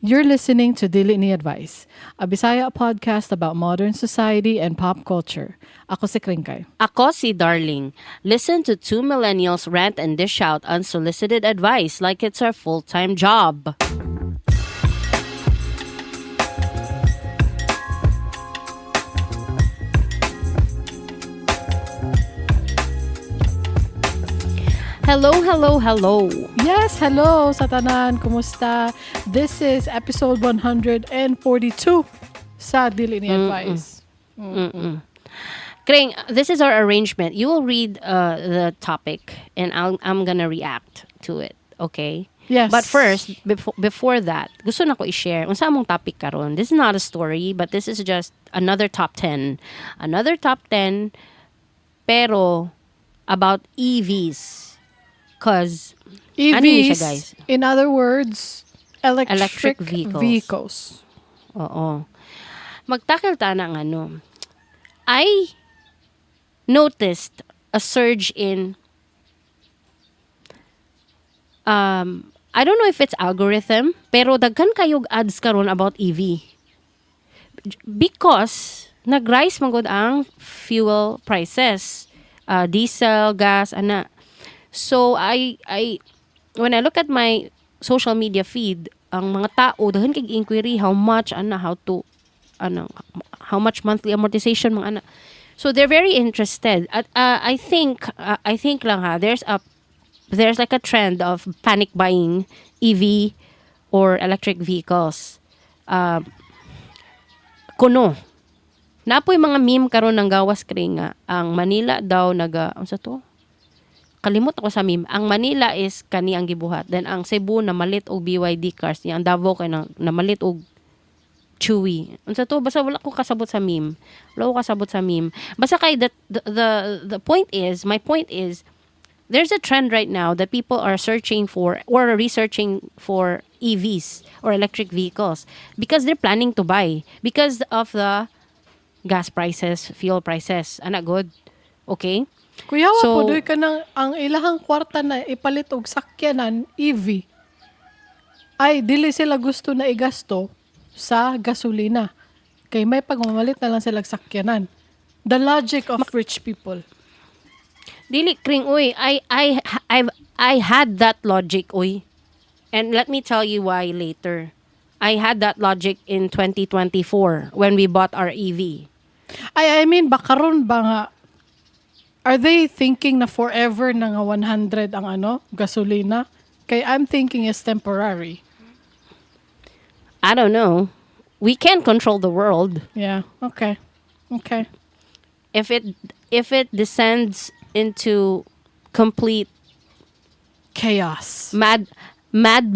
You're listening to Dili Ni Advice, a Bisaya podcast about modern society and pop culture. Ako si Kringkay. Ako si Darling. Listen to two millennials rant and dish out unsolicited advice like it's our full-time job. Hello, hello, hello. Yes, hello sa tanan. Kumusta? This is episode 142 sa Dili Ni Advice. Kring, this is our arrangement. You will read the topic and I'm gonna react to it, okay? Yes. But first, before that, gusto na ko i-share. Unsa among topic karon? This is not a story, but this is just another top 10. Another top 10, pero about EVs. 'Cause EVs, ano yun siya, guys? In other words, electric, Electric vehicles. vehicles. Oo. Magtakil ta na ng ano. I noticed a surge in I don't know if it's algorithm, pero daghan kayog ads karon about EV. Because nag-rise man gud ang fuel prices. Diesel, gas, ana. So I when I look at my social media feed, ang mga tao daghan kay inquiry how much ana, how to ano, how much monthly amortization mga ana. So they're very interested. At I think lang ha, there's like a trend of panic buying EV or electric vehicles. Kuno. Napoy mga meme karon ng gawas kring nga ang Manila daw naga unsa to? Kalimot ako sa meme. Ang Manila is kani ang gibuhat. Then ang Cebu namalit og BYD cars. Ang Davao kay namalit og Chewy. Unsa to? Basta wala ko kasabot sa meme. Wala ko kasabot sa meme. Basta kay the point is, my point is, there's a trend right now that people are searching for or researching for EVs or electric vehicles because they're planning to buy because of the gas prices, fuel prices. Ana good. Okay? Kuya, So, po, doy ka nang ang ilahang kwarta na ipalit og sakyanan EV. Ay, dili sila gusto na igasto sa gasolina. Kay may pagmamalit na lang sila sakyanan. The logic of rich people. Dili kring uy, I had that logic uy. And let me tell you why later. I had that logic in 2024 when we bought our EV. Ay, I mean, baka ron ba nga, are they thinking na forever na nga 100 ang ano, gasolina? Kay I'm thinking is temporary. I don't know. We can't control the world. Yeah, okay. Okay. If it descends into complete chaos. Mad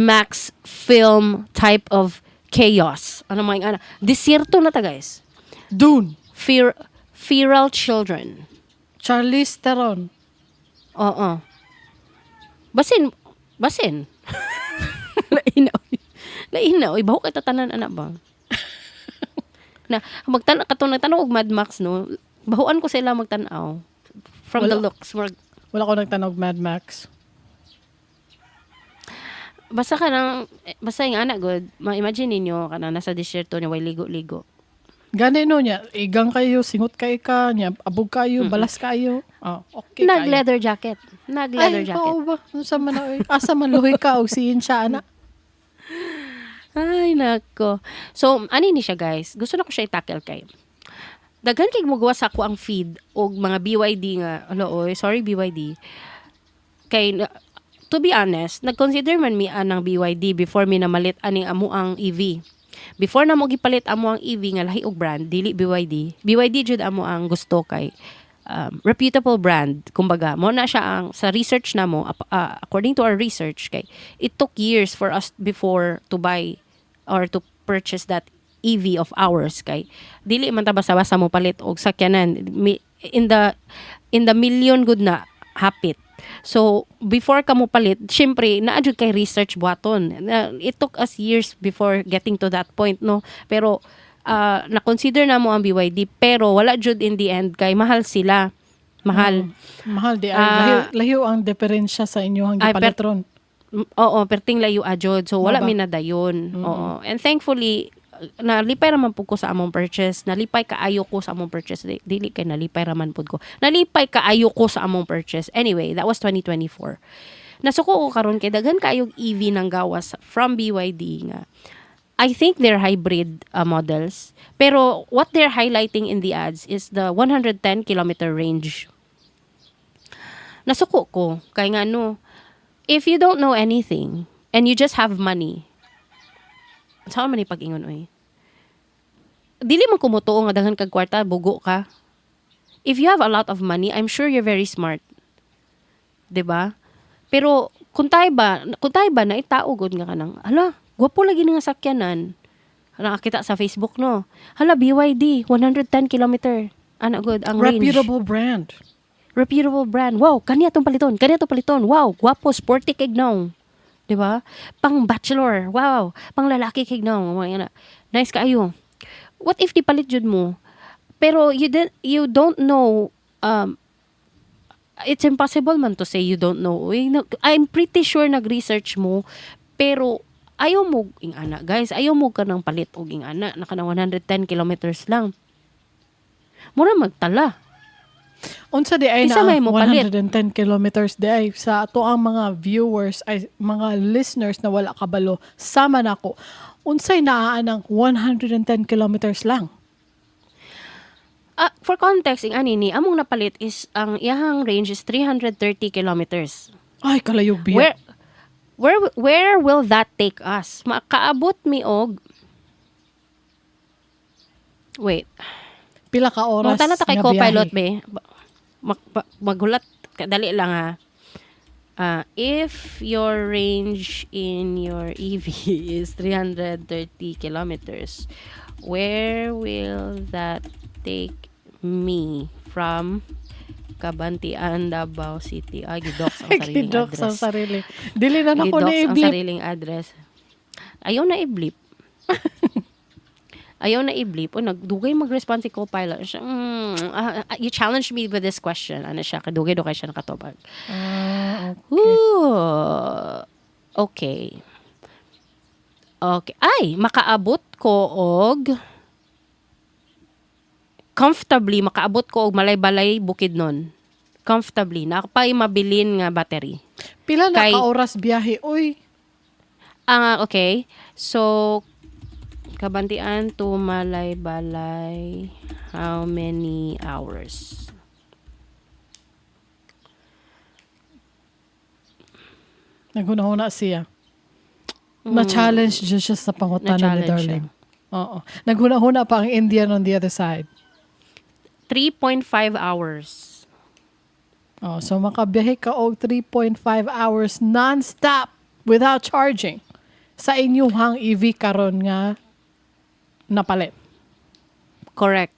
Max film type of chaos. Ano man ana? Desierto na ta, guys. Dune. Feral children. Charlize Theron. Oo. Basin, basin. Lain na, oy. Lain na, oy. Baho kay tatanan, anak ba? Na, magtan-, katong nagtan-aw og Mad Max, no? Bahuan ko sila magtan-aw. From the Wala. Looks. Murag, Wala ko nagtan-aw og Mad Max. Basta ka nang, basta yung anak, good. Ma-imagine ninyo, kanang nasa desierto niya, way ligo-ligo. Gani no niya, igang kayo, singot kay ka, niya, abog kayo, balas kayo. Oh, okay kayo. Nag-leather jacket. Nag-leather Ay, jacket. oo ba? Unsa man na, oy? Asa man luhi ka og siin siya, ana? Ay, nako. So, ani ni siya, guys. Gusto na ko siya i-tackle kay. Daghan kay mogawa sa ako ang feed og mga BYD nga, ano oy, sorry BYD. Kay to be honest, nag-consider man mi anang BYD before mi namalit aning amo ang EV. Before na mo gipalit amo ang EV nga lahi og brand, dili BYD. BYD jud amo ang gusto kay reputable brand. Kumbaga, mo na siya ang sa research na mo, according to our research kay it took years for us before to buy or to purchase that EV of ours kay dili man ta basta-basta mo palit og sakyanan. In the million good na hapit. So before ka mo palit, syempre naa jud kay research buhaton. It took us years before getting to that point, no? Pero na-consider na mo ang BYD pero wala jud in the end kay mahal sila. Mahal. Mahal di ay lahiw ang diferensya sa inyong Ay, gipalit ron. Oo, perting layo jud. So wala Mao ba? mi nadayon. Oo. And thankfully nalipay raman pud ko sa among purchase. Nalipay kaayo ko sa among purchase. Dili kay nalipay raman pud ko. Nalipay kaayo ko sa among purchase. Anyway, that was 2024. Nasuko ko karon kay daghan kaayog EV nang gawas from BYD nga. I think they're hybrid models. Pero what they're highlighting in the ads is the 110 kilometer range. Nasuko ko kay nga no, if you don't know anything and you just have money, saan man ni pag-ingon oy? Dili man kumutuo nga daghan kag kwarta, bugo ka. If you have a lot of money, I'm sure you're very smart. 'Di ba? Pero kung tayo ba na itao gud nga kanang, hala, gwapo lagi nga sakyanan. Nakakita sa Facebook, no. Hala, BYD 110 kilometer. Ana gud ang range. Reputable brand. Reputable brand. Wow, kaniya tong paliton, kaniya tong paliton. Wow, gwapo, sporty kay no. 'Di ba? Pang bachelor. Wow, pang lalaki kay no. Mga ana. Nice kaayo. What if di palit jud mo? Pero you don't know, it's impossible man to say you don't know. Uy, I'm pretty sure nag-research mo pero ayaw mo ing ana, guys, ayaw mo ka ng palit og ing ana naka na 110 kilometers lang. Mura magtala. Unsa di ay Kinsa na may mo palit? 110 kilometers di ay sa ato ang mga viewers ay mga listeners na wala kabalo sama nako. Unsay naa ang 110 kilometers lang? Ah, for context, ing ani ni among napalit is ang iyahang range is 330 kilometers. Ay, kalayog biya. Where will that take us? Makaabot mi og, wait. Pila ka oras Mangutana ta kay nga co-pilot biyahe? be. Maghulat dali lang ha. Ah, if your range in your EV is 330 kilometers, where will that take me from Cabantian, Davao City? Ay, gidox ang sariling Gidox ang address. sarili. Dili na nako Gidox na ang i-blip. sariling address. Ayaw na i-blip. Ayaw na i-blip. O, nagdugay mag-respond si co-pilot. Siya, "You challenged me with this question." Ano siya, kadugay do kay siya nakatubag. Ah, okay. Ooh, okay. Okay. Ay, makaabot ko og comfortably, makaabot ko og Malay-Balay, Bukidnon. Comfortably. Napay mabilin nga battery. Pila na ka oras biyahe? Uy, Ah, okay. So, Cabantian to Malay-Balay, how many hours? Naghuna-huna siya. Na-challenge jud siya sa pangutana ni Na-challenge Darling. Oo. Naghuna-huna pa ang Indian on the other side. 3.5 hours. Oh, so makabiyahe ka og 3.5 hours non-stop without charging sa inyuhang EV karon nga napalit. Correct.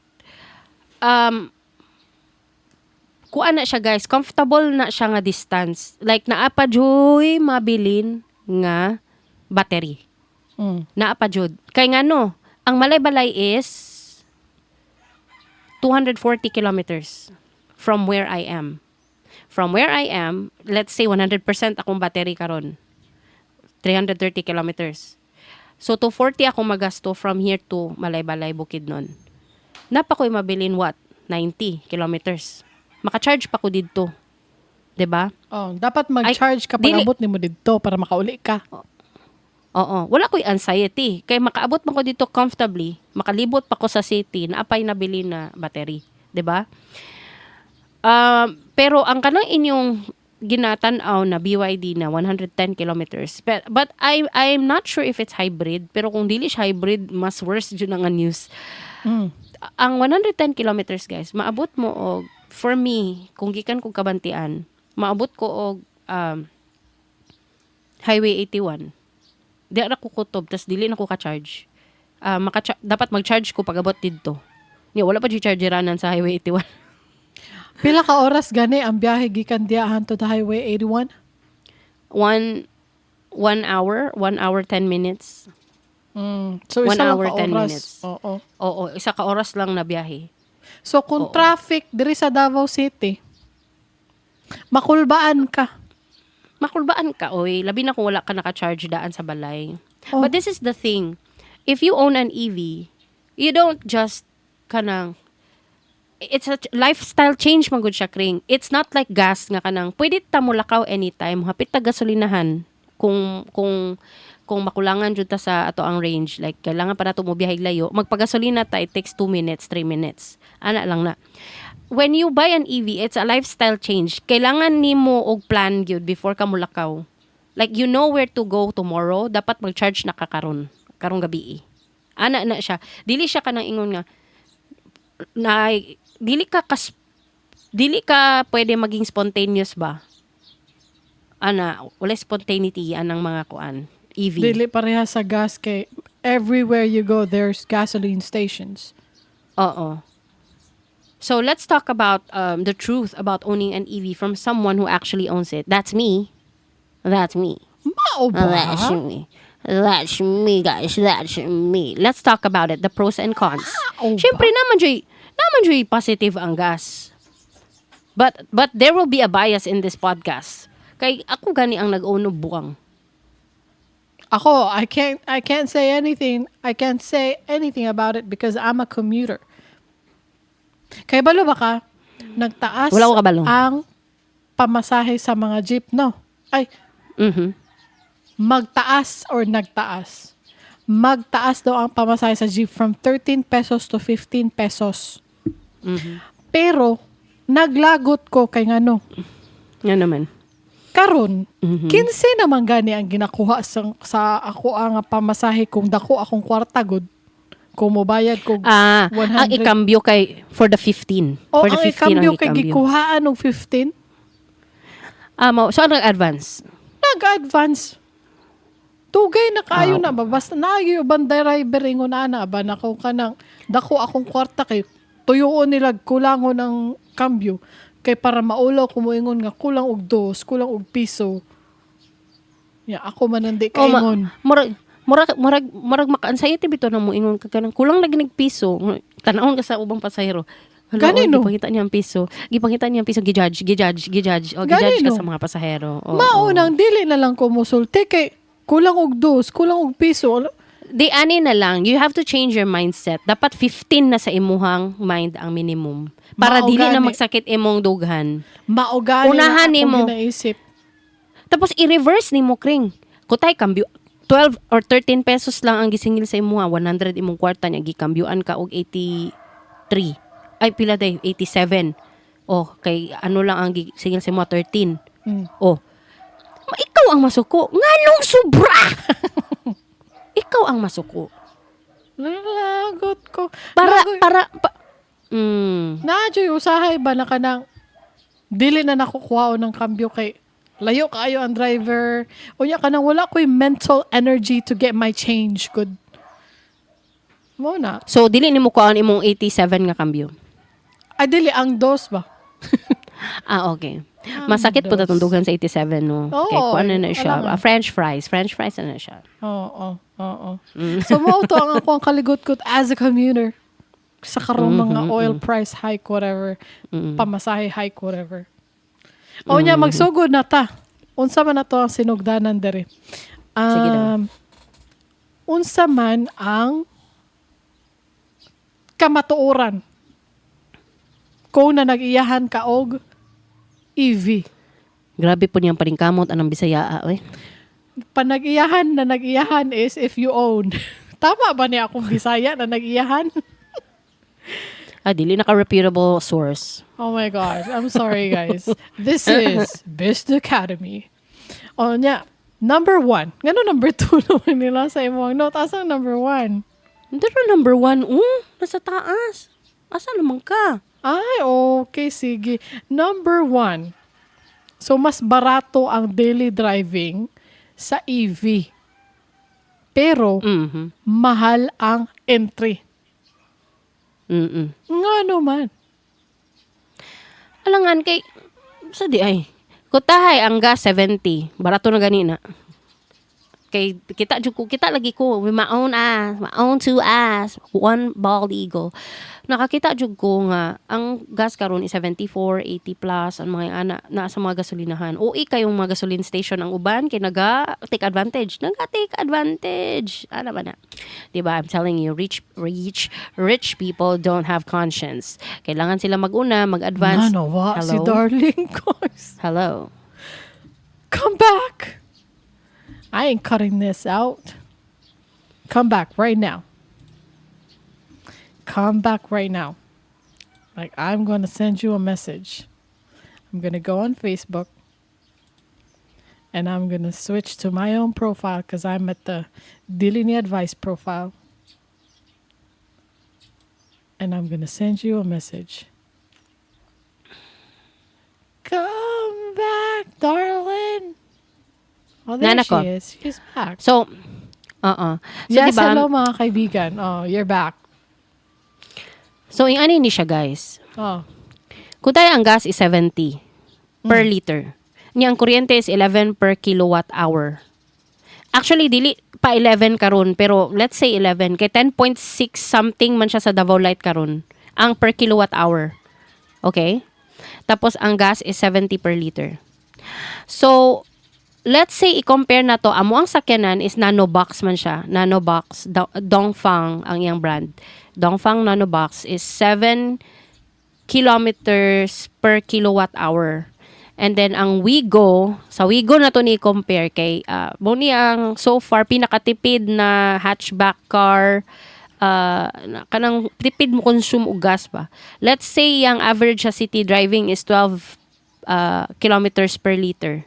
Kuan na siya, guys, comfortable na siya nga distance. Like naa pa juy mabilin nga battery. Naa pa jud. Kay ngano, ang Malay-Balay is 240 kilometers from where I am. From where I am, let's say 100% akong battery karon. 330 kilometers. So 240 akong magasto from here to Malay-Balay, Bukidnon. Naa pa ko'y mabilin what? 90 kilometers. Maka-charge pa ko didto. 'Di ba? Oh, dapat mag-charge ka Dili- pag abot nimo didto para makauli ka. Oo. Wala ko'y anxiety. Kay makaabot man ko dito comfortably, makalibot pa ko sa city, naapay nabili na battery. 'Di ba? Pero ang kanang inyong ginatan-aw na BYD na 110 kilometers. But I'm not sure if it's hybrid, pero kung dili siya hybrid, mas worse jud na nga news. Ang 110 kilometers, guys, maabot mo og, for me, kung gikan kog Cabantian, maabot ko og Highway 81. Di ra ko kutob, tas dili na ko ka-charge. Ah, dapat mag-charge ko pag-abot didto. Ni wala pa jud chargeranan sa Highway 81. Pila ka oras gani ang biyahe gikan diyahan to the Highway 81? 1 hour, 1 hour 10 minutes. So One isa lang hour, ka 10 oras. minutes. Oo. Oo, isa ka oras lang na biyahe. So kung traffic diri sa Davao City, makulbaan ka. Makulbaan ka, oy. Labi na kung wala ka naka-charge daan sa balay. Oh. But this is the thing. If you own an EV, you don't just kanang, it's a lifestyle change man gud siya, Kring. It's not like gas nga kanang pwede ta mo lakaw anytime, hapit ta gasolinahan kung makulangan jud ta sa ato ang range, like kailangan pa nato mo biyahe layo, magpagasolina ta, it takes 2 minutes, 3 minutes. Ana lang na. When you buy an EV, it's a lifestyle change. Kailangan nimo og plan gyud before ka mulakaw. Like, you know where to go tomorrow, dapat mag-charge na ka karon, karong gabi. Ana na siya. Dili siya kanang ingon nga na dili ka pwede maging spontaneous ba, ana. Wala spontaneity anang mga kuan, EV. Dili pareha sa gas kay everywhere you go there's gasoline stations. Oo. So let's talk about the truth about owning an EV from someone who actually owns it. That's me. That's me. Mao ba? That's me. That's me, guys. That's me. Let's talk about it, the pros and cons. Mao ba? Syempre naman joy positive ang gas. But there will be a bias in this podcast. Kay ako gani ang nag-own og buwang. Ako, I can't say anything. I can't say anything about it because I'm a commuter. Kay balo ba ka? Nagtaas Wala ko kabalo. ang pamasahe sa mga jeep, no? Ay, magtaas or nagtaas. Magtaas daw ang pamasahe sa jeep from 13 pesos to 15 pesos. Pero, naglagot ko kay ngano. Nga naman. Karon, 15 naman gani ang ginakuha sa ako ang pamasahe kung dako akong kwarta gud. Kung mobayad ko Ah, 100. ang ikambyo kay for the 15. O For the ang 15 ikambyo ang kay ikambyo. gikuhaan og 15, Ah, mo, so ano advance? Nag-advance. Dugay na kaayo na ba, basta naagi uban driver ingon ana ba nako kanang dako akong kwarta kay tuyuon nila kulangon ng kambyo kay para maulaw ko moingon nga kulang og dos, kulang og piso. Ya, ako man hindi Oh, kaingon. Murag maka-anxiety bitaw na mo ingon ka kanang kulang lagi nag piso. Tanawon ka sa ubang pasahero. Hala, Gani, oh, no? gipangita niya ang piso. Gipangita niya ang piso, gi-judge, gi-judge, gi-judge. Oh, gi-judge ka Gani, no? sa mga pasahero. Oo. Maunang dili na lang ko musulti kay kulang og dos, kulang og piso. Di ani na lang, you have to change your mindset. Dapat 15 na sa imuhang mind ang minimum. Para Mao dili na gani. magsakit imong dughan. Mao gani Unahan na akong nimo. ginaisip. Tapos i-reverse nimo, Kring. Kutay kambyo 12 or 13 pesos lang ang gisingil sa imuha, 100 imong kwarta niya, gikambyuan ka og 83. Ay, pila day, 87. Oh, kay ano lang ang gisingil sa imuha, 13. Oh. Ikaw ang masuko. Nganong sobra? Ikaw ang masuko. Nalagot ko. Para Lagot- para pa. Naa juy usahay ba na kanang dili na nakukuha ng kambyo kay layo kaayo ang driver. Unya kanang wala ko'y mental energy to get my change good. Mao na. So dili nimo kuhaan imong 87 nga kambyo? Ay, dili ang dos ba? Ah, okay. Masakit po dos. atong dughan sa 87, no? Oo, Kay kuan na na siya. alangan. Ah, French fries. French fries na na siya. Oo. So mao to ang ako ang kaligot-got as a commuter sa karong mga oil price hike, whatever, pamasahe hike, whatever. O nya, magsugod na ta. Unsa man na to ang sinugdanan dere? Sige daw. Unsa man ang kamatuoran kung na nag-iyahan ka og EV? Grabe po niyang paningkamot anang Bisaya, oy. Panag-iyahan na nag-iyahan is if you own. Tama ba niya akong Bisaya na nag-iyahan? Ah, dili naka reputable source. Oh my God. I'm sorry, guys. This is Best Academy. Oh, nya. Number one. Ngano number two naman nila sa imong note? Asang number one? Pero number one, oh, nasa taas. Asa naman ka? Ay, okay. Sige. Number one. So, mas barato ang daily driving sa EV. Pero, mahal ang entry. Nga naman. Alangan kay sa di ay. Kutahay ang gas 70. Barato na ganina. Kay kita jud ko, kita lagi ko with my own eyes, my own two eyes, one bald eagle. Nakakita jud ko nga ang gas karon is 74, 80 plus ang mga ana na sa mga gasolinahan. OA kayong mga gasoline station ang uban kay naga take advantage. Naga take advantage. Ana ba na? 'Di ba? I'm telling you, rich rich rich people don't have conscience. Kailangan sila maguna, mag-advance. Nanawa si Hello? Darling Cars. Hello. Come back. I ain't cutting this out. Come back right now. Come back right now. Like, I'm going to send you a message. I'm going to go on Facebook and I'm going to switch to my own profile because I'm at the Dili Ni Advice profile. And I'm going to send you a message. Come back, darling. Oh, there Nana she ko. Is. She's back. So, oo. So, Yes, diba, hello, mga kaibigan. Oh, you're back. So, yung ano ni siya, guys. Oh, Kung tayo ang gas is 70 per liter. Nya ang kuryente is 11 per kilowatt hour. Actually, dili pa 11 karon, pero let's say 11 kay 10.6 something man siya sa Davao Light karon ang per kilowatt hour. Okay? Tapos ang gas is 70 per liter. So, let's say i-compare na to, amo ang sakyanan is Nano Box man siya. Nano Box, Dongfeng ang iyang brand. Dongfeng Nano Box is 7 kilometers per kilowatt hour. And then ang Wigo, sa Wigo na to ni compare kay mo ni ang so far pinakatipid na hatchback car, kanang tipid mo consume og gas ba. Let's say ang average sa city driving is 12 kilometers per liter.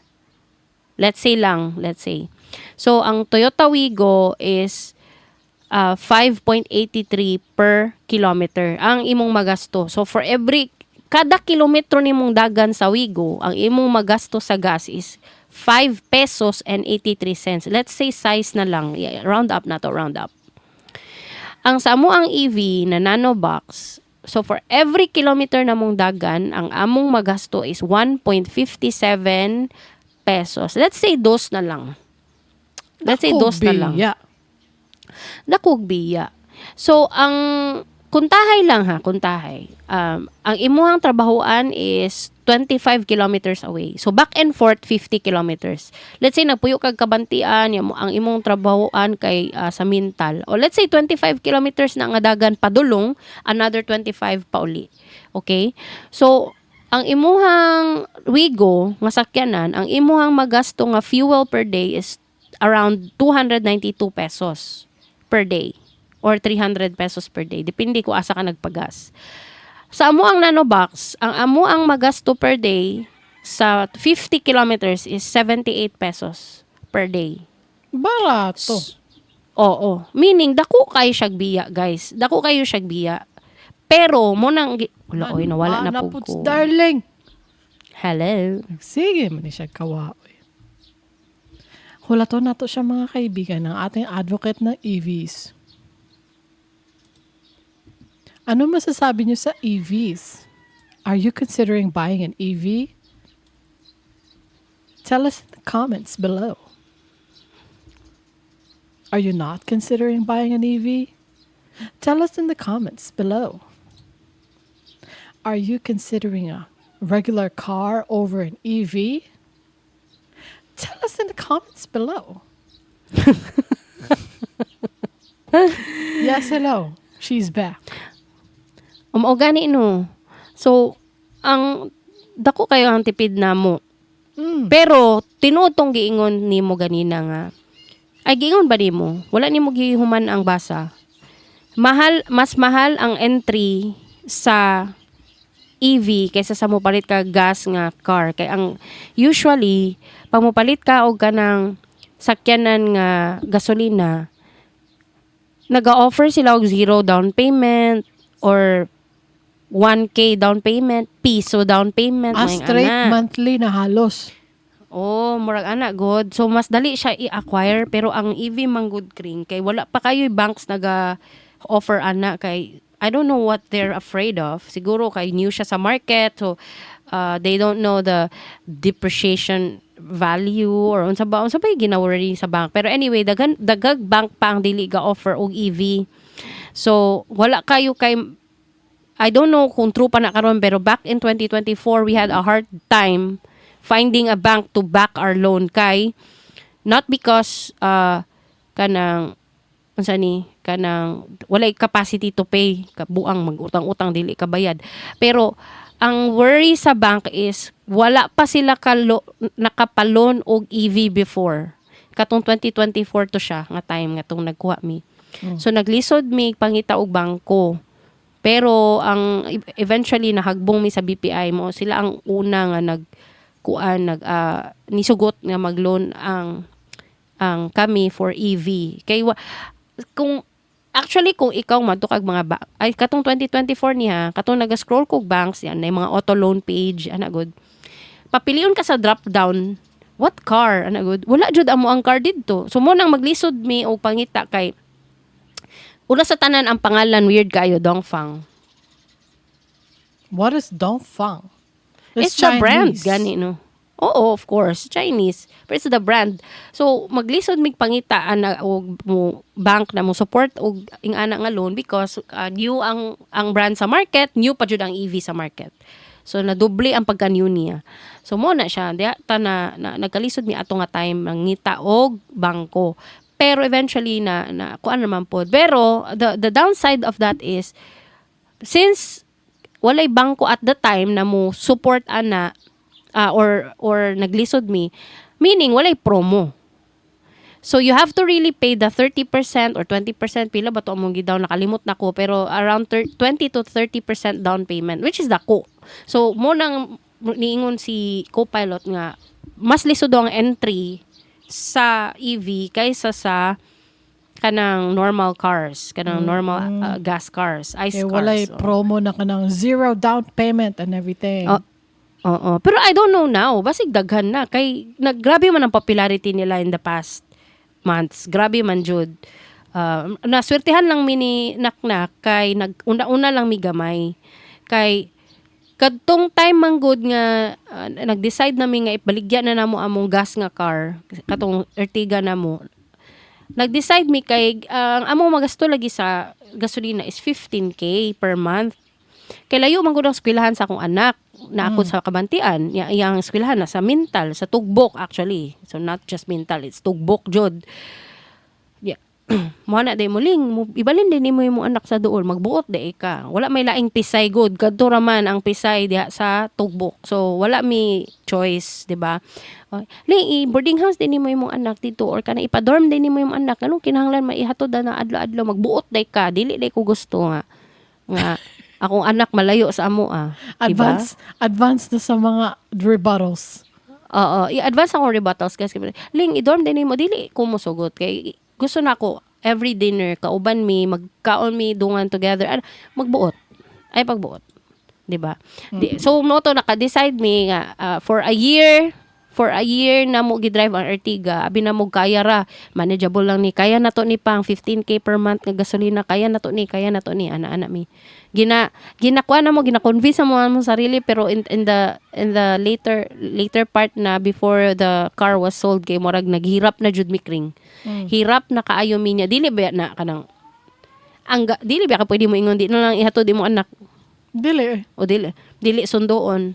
Let's say lang, let's say. So ang Toyota Wigo is 5.83 per kilometer ang imong magasto. So for every kada kilometro nimong dagan sa Wigo, ang imong magasto sa gas is 5 pesos and 83 cents. Let's say size na lang. Yeah, round up na to, round up. Ang sa amo ang EV na Nano Box, so for every kilometer na mong dagan, ang among magasto is 1.57 pesos. Let's say dos na lang. Let's say dos na lang. Biya. Dakog biya. So, ang kuntahay lang ha, kuntahay. Ang imuhang trabahuan is 25 kilometers away. So, back and forth, 50 kilometers. Let's say, nagpuyo kag Cabantian, ang imong trabahuan kay sa Mintal. O let's say, 25 kilometers na ang dagan padulong, another 25 pauli. Okay? So, ang imuhang Wigo nga sakyanan, ang imuhang magasto nga fuel per day is around 292 pesos per day or 300 pesos per day. Depende kung asa ka nagpagas. Sa amo ang Nano Box, ang amo ang magasto per day sa 50 kilometers is 78 pesos per day. Barato. Oo. Meaning, dako kayo siyag biya, guys. Dako kayo siyag biya. Pero, mo nang wala, oy, nawala na po Puts, ko. Darling. Hello. Sige, man ni siya kawaoy. Hulaton nato siya, mga kaibigan, ng ating advocate ng EVs. Ano masasabi niyo sa EVs? Are you considering buying an EV? Tell us in the comments below. Are you not considering buying an EV? Tell us in the comments below. Are you considering a regular car over an EV? Tell us in the comments below. Yes, hello. She's back. Mao gani no. So, ang dako kayo ang tipid namo. Pero tinuod tong giingon nimo ganina nga. Ay, giingon ba nimo? Wala nimo gihuman ang basa. Mahal, mas mahal ang entry sa EV kaysa sa mopalit ka gas nga car. Kay ang usually pag mopalit ka og kanang sakyanan nga gasolina, naga-offer sila og zero down payment or 1K down payment, piso down payment, Ah, mga straight ana. monthly na halos. Oh, murag ana god. So mas dali siya i-acquire, pero ang EV man gud kring kay wala pa kayo banks naga offer ana kay I don't know what they're afraid of. Siguro kay new siya sa market, so they don't know the depreciation value or unsa ba yung gina-worry sa bank. Pero anyway, daghan daghag bank pa ang dili ga offer og EV. So wala kayo kay, I don't know kung true pa na karon, pero back in 2024 we had a hard time finding a bank to back our loan kay not because kanang unsa ni, kanang walay capacity to pay, kabuang mag-utang-utang dili ka bayad, pero ang worry sa bank is wala pa sila nakapaloan og EV before. Katong 2024 to siya nga time nga tong nagkuha mi. So naglisod mi pangita og bangko, pero ang eventually nahagbong mi sa BPI. Mo sila ang una nga nag kuan, nag nisugot nga mag-loan ang kami for EV. Kay kung actually kung ikaw madto kag mga ay, katong 2024 niya, katong naga-scroll kog banks yan, na mga auto loan page ana gud. Papilion ka sa drop down, what car ana gud. Wala jud amo ang car didto. So mo nang maglisod mi og pangita kay una sa tanan ang pangalan weird kayo, Dongfeng. What is Dongfeng? It's the brand gani, no. Oo, of course, Chinese. Pero it's the brand. So maglisod mig pangita ana og mo bank na mo support og ing-ana nga loan because new ang brand sa market, new pa jud ang EV sa market. So nadoble ang pagka-new niya. So mo na siya, diha ta na nagkalisod mi ato nga time mangita og bangko. Pero eventually na kuan naman pod. Pero the downside of that is since walay bangko at the time na mo support ana or naglisod mi, meaning walay promo. So you have to really pay the 30% or 20%, pila ba to among gidown, nakalimot na ko, pero around 20 to 30% down payment, which is dako. So mo nang niingon si co-pilot nga mas lisod ang entry sa EV kaysa sa kanang normal cars, kanang normal gas cars, ICE Eh, cars. Walay Oh. promo na kanang zero down payment and everything. Oh, oo. Pero I don't know now. Basig daghan na. Kay, naggrabe man ang popularity nila in the past months. Grabe man jud. Naswertihan lang mi ni Naknak kay nag una-una lang mi gamay. Kay kadtong time man gud nga nag-decide nami nga ibaligya na namo among gas nga car, katong Ertiga namo. Nag-decide mi kay ang among magasto lagi sa gasolina is 15K per month. Kay layo man gud ang eskwelahan sa akong anak na ako sa Kabantian, ya, iyang eskwelahan na sa Mintal, sa Tugbok actually. So not just Mintal, it's Tugbok jud. Yeah. Mo na day muling mo, ibalin din nimo imong anak sa duol, magbuot day ka. Wala may laing Pisay gud, kadto ra man ang Pisay diha sa Tugbok. So wala mi choice, di ba? Oh, ling i-boarding house din nimo imong anak dito or kana ipa-dorm din nimo imong anak, anong kinahanglan maihatod na adlaw-adlaw? Magbuot day ka. Dili day ko gusto nga akong anak malayo sa amo ah, di ba? Advance, advance na sa mga rebuttals. Oo, i-advance akong rebuttals kasi ling i-dorm din nimo, dili ko mosugot kay gusto na ako every dinner kauban mi, magkaon mi dungan together. Ano, magbuot ay pagbuot, di ba? Di, so mo to naka-decide mi nga for a year na mo gi-drive ang Ertiga. Abi na mo kaya ra, manageable lang ni, kaya na to ni pang 15K per month nga gasolina, kaya na to ni, kaya na to ni, ana-ana mi ginakuha na mo, gina-convince mo ang sarili. Pero in the later part na before the car was sold, kay murag naghirap na jud mi, Kring. Hirap na kaayo mi niya. Dili ba na kanang ang dili ba ka pwede mo ingon di na lang ihatod imo anak? Dili eh. O dili dili sundoon.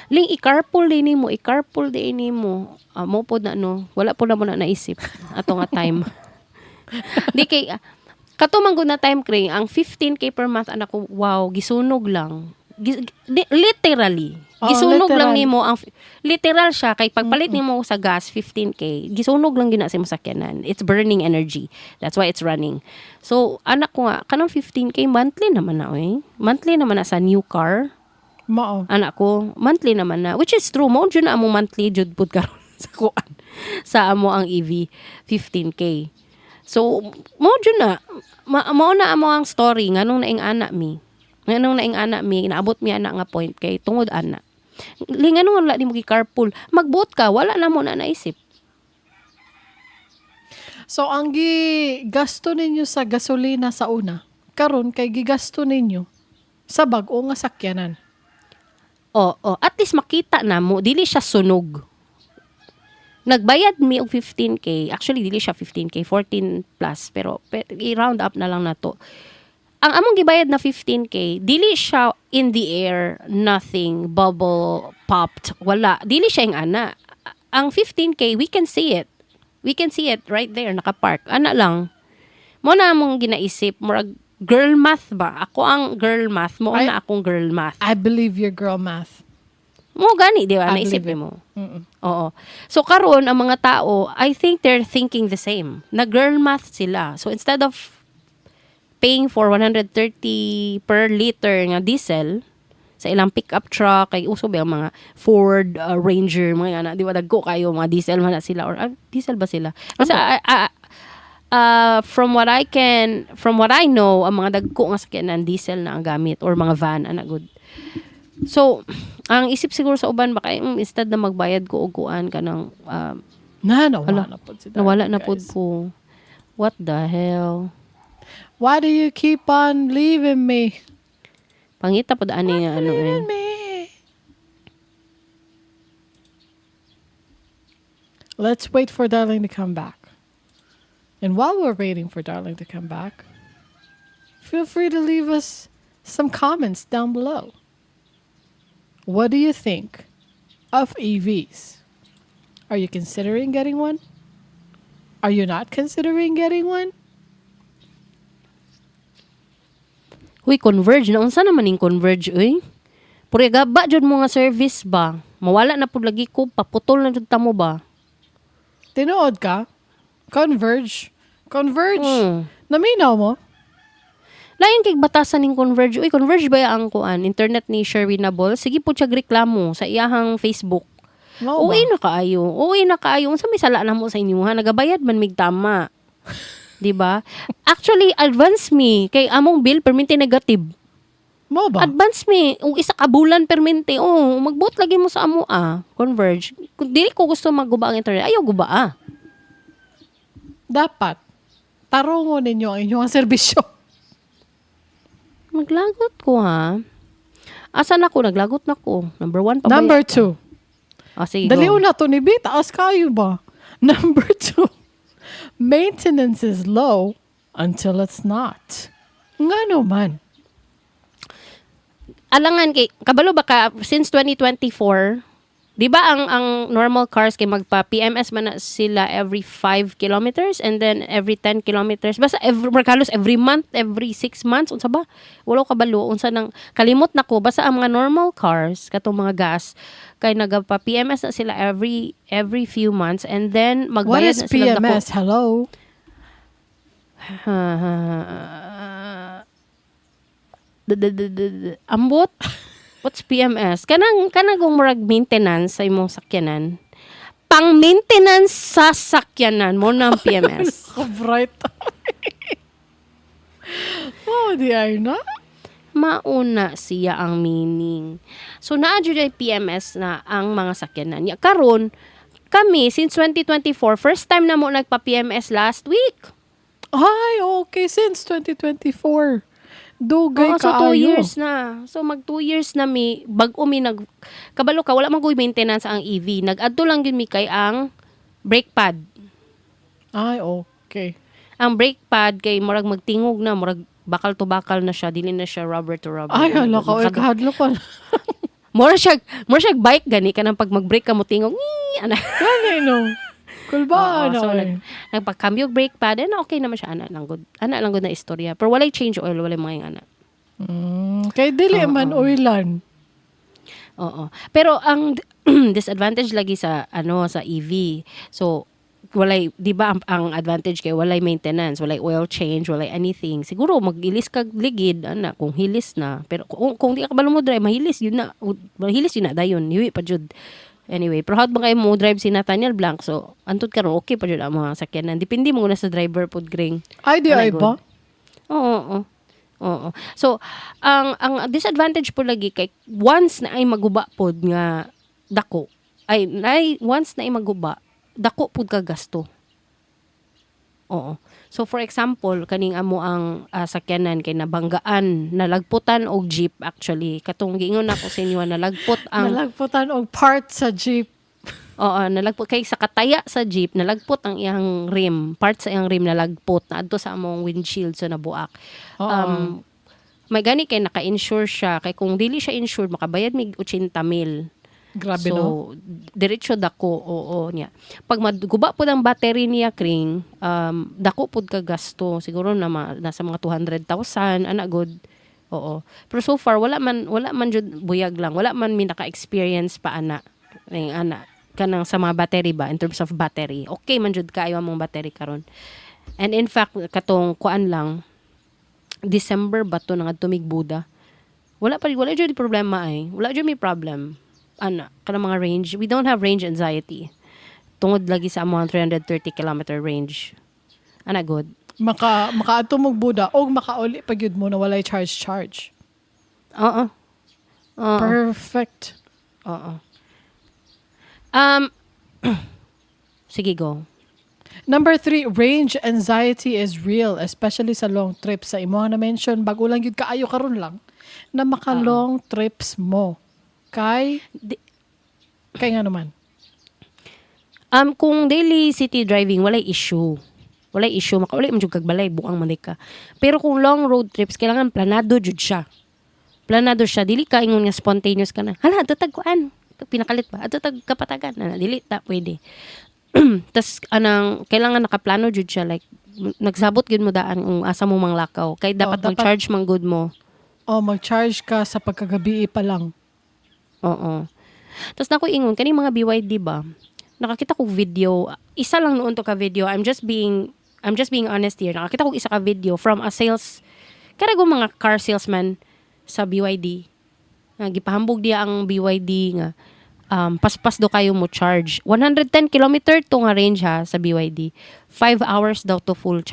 Ling i-carpool din nimo, i-carpool din nimo. Ah, mo pod na no, wala po na mo na naisip ato nga time. Di kay kato man gud na time, Kring, ang 15K per month, anak ko, wow, gisunog lang. Literally. Oo, Gisunog lang literal. nimo ang literal siya kay pagpalit nimo sa gas 15K, gisunog lang gina sa imong sakyanan. It's burning energy. That's why it's running. So, anak ko nga, kanang 15K monthly naman na oy. Monthly naman na sa new car. Mao. Anak ko, monthly naman na. Which is true, mo jud na among monthly jud pud karon sa kuan. Sa amo ang EV 15K. So, mo jud na. Mao na amo ang story nganong naing ana mi. Nganong naing ana mi, naabot mi ana nga point kay tungod ana. Li nganong wala nimo gi-carpool, magbuot ka, wala na mo na naisip. So ang gigasto ninyo sa gasolina sa una, karon kay gigasto ninyo sa bag-o nga sakyanan. Oo, at least makita na mo, dili siya sunog. Nagbayad mi og 15K. Actually, dili siya 15K, 14 plus, pero i-round up na lang nato. Ang among gibayad na 15K, dili siya in the air, nothing, bubble popped, wala. Dili siya yung ana. Ang 15K, we can see it. We can see it right there, nakapark. Ana lang. Mao na among ginaisip, murag girl math ba? Ako ang girl math, mo na akong girl math. I believe your girl math. Mao gani, di ba? I Naisip believe it. mo. Oo. So karon ang mga tao, I think they're thinking the same. Na girl math sila. So instead of paying for 130 per liter nga diesel sa ilang pickup truck, kay uso ba ang mga Ford Ranger, mga ana, di ba, dagko kayo mga diesel man na sila, or diesel ba sila? Basta from what I know, ang mga dagko nga sakyanan, diesel na ang gamit or mga van ana good. So, ang isip siguro sa uban baka instead na magbayad ko og kuan kanang Na, nawala Hala, na pod si nawala Darling, na pod guys. ko. What the hell? Why do you keep on leaving me? Pangita pod ani nga ano eh. Leaving me. Let's wait for Darling to come back. And while we're waiting for Darling to come back, feel free to leave us some comments down below. What do you think of EVs? Are you considering getting one? Are you not considering getting one? Huy, Converge. Naunsa naman ning Converge, uy? Puro gaba jud mo nga service ba? Mawala na pud lagi ko, paputol na jud ta mo ba? Tinuod ka? Converge. Converge. Naminaw mo? Lain kay batasan ning Converge. Uy, Converge ba ang kuan? Internet ni Sherwin Nabol. Sige po siya reklamo sa iyahang Facebook. Mao ba? Uy na kaayo. Uy na kaayo. Unsa may sala na mo sa inyo ha? Nagabayad man mig tama. 'Di ba? Actually, advance me kay among bill permente negative. Mao ba? Advance me og isa ka bulan permente. Oh, magbuot lagi mo sa amo ah. Converge. Kung dili ko gusto magguba ang internet, ayaw guba ah. Dapat tarungon ninyo ang inyong serbisyo. Maglagot ko ha. Asa na ko? Naglagot na ko. Number 1 pa ba? Number 2. Ah, sige, Dali go. na to ni B. Taas kayo ba? Number 2. Maintenance is low until it's not. Ngano man? Alangan kay kabalo ba ka since 2024, 'di ba, ang normal cars kay magpa PMS man na sila every 5 kilometers and then every 10 kilometers, basta every halos every month, every 6 months, unsa ba, wala ko kabalo unsa nang, kalimot na ko. Basta ang mga normal cars, katong mga gas, kay nagpa PMS na sila every few months and then What magbayad is na sila dako. PMS? Hello? Ambot. What's PMS? Kanang kung murag maintenance sa imong sakyanan. Pang maintenance sa sakyanan mao na ang PMS. Bright. Oh, di ay na. Mauna siya ang meaning. So naa jud ay PMS na ang mga sakyanan. Ya karon kami since 2024, first time na mo nagpa PMS last week. Ay, okay. Since 2024. Dugay Oo, so 2 kaayo. years na. So mag 2 years na mi bag-o mi nag kabalo ka, wala man koy maintenance ang EV. Nag-adto lang gyud mi kay ang brake pad. Ay, okay. Ang brake pad kay murag magtingog na, murag bakal to bakal na siya, dili na siya rubber to rubber. Ay, hala ka. Uy, kahadlok ka. Mura siya bike gani kanang pag mag-brake ka mo tingog, ngii, ana. Gani, no? Kulbaan Oo, so na. Nagpakambyo og brake pad and okay naman siya, ana lang good. Ana lang good na istorya. Pero walay change oil, walay mga yung ana. Kay dili man oilan. Oo. Pero ang disadvantage lagi sa ano sa EV. So walay, 'di ba, ang advantage kay walay maintenance, walay oil change, walay anything. Siguro mag-ilis kag ligid ana kung hilis na. Pero kung di ka kabalo mo drive, mahilis yun na. Mahilis yun na dayon, hiwi pa jud. Anyway, pero how'd ba kayo mo drive si Nathaniel Blanc? So, antud karon okay pa jud ang mga sakyanan. Depende mo na sa driver pod, gring. Ay, di Ana ay good. ba? Oo. So, ang disadvantage po lagi kay once na ay maguba pod nga dako, ay once na ay maguba, dako pod ka gasto. Oo. So for example, kaning amo ang sakyanan kay nabanggaan, nalagputan og jeep actually. Katong giingon nako sa inyo, nalagpot ang Nalagputan og part sa jeep. Oo, nalagpot kay sa kataya sa jeep, nalagpot ang iyang rim, part sa iyang rim nalagpot na adto sa among windshield, so nabuak. May gani kay naka-insure siya kay kung dili siya insured, makabayad mig 80 mil. Grabe, So, no? diretso dako, oo niya. Pag maguba pud ang battery niya, Kring, dako pud ka gasto. Siguro na nasa mga 200,000 ana good. Oo. Pero so far wala man jud, buyag lang. Wala man mi naka-experience pa ana. Ning ana kanang sa mga battery ba, in terms of battery. Okay man jud kaayo among battery karon. And in fact, katong kuan lang, December ba to nga tumig Buda. Wala pa, wala jud problema ay. Wala jud may problem. Ana, kanang mga range, we don't have range anxiety. Tungod lagi sa among 330 kilometer range. Ana good. Makaadto mog Buda og makauli pa gyud mo na walay charge charge. Oo. Oo. Perfect. Oo. Sige, go. Number three, range anxiety is real, especially sa long trips. Sa imo na mention, bago lang gyud kaayo karon lang, na maka long trips mo. Kay, kay nga naman. Kung daily city driving, walay issue. Walay issue. Makauli man jud kag balay, buang man ka. Pero kung long road trips, kailangan planado jud siya. Planado siya. Dili ka ingon nga spontaneous ka na. Hala, adto tag kuan. Pinakalit ba? Adto tag Kapatagan. Na, dili ta pwede. Tas anang kailangan nakaplano jud siya, like nagsabot gyud mo daan kung asa mo manglakaw. Kay dapat mag-charge man gud mo. Oh, mag-charge ka sa pagkagabi pa lang. Oo. Tapos nako ingon kani mga BYD ba? Nakakita ko video, isa lang noon to ka video. I'm just being honest here. Nakakita ko isa ka video from a sales karago mga car salesman sa BYD. Nga gipahambog diya ang BYD nga paspas do kayo mo charge. 110 kilometer to nga range ha sa BYD. 5 hours daw to full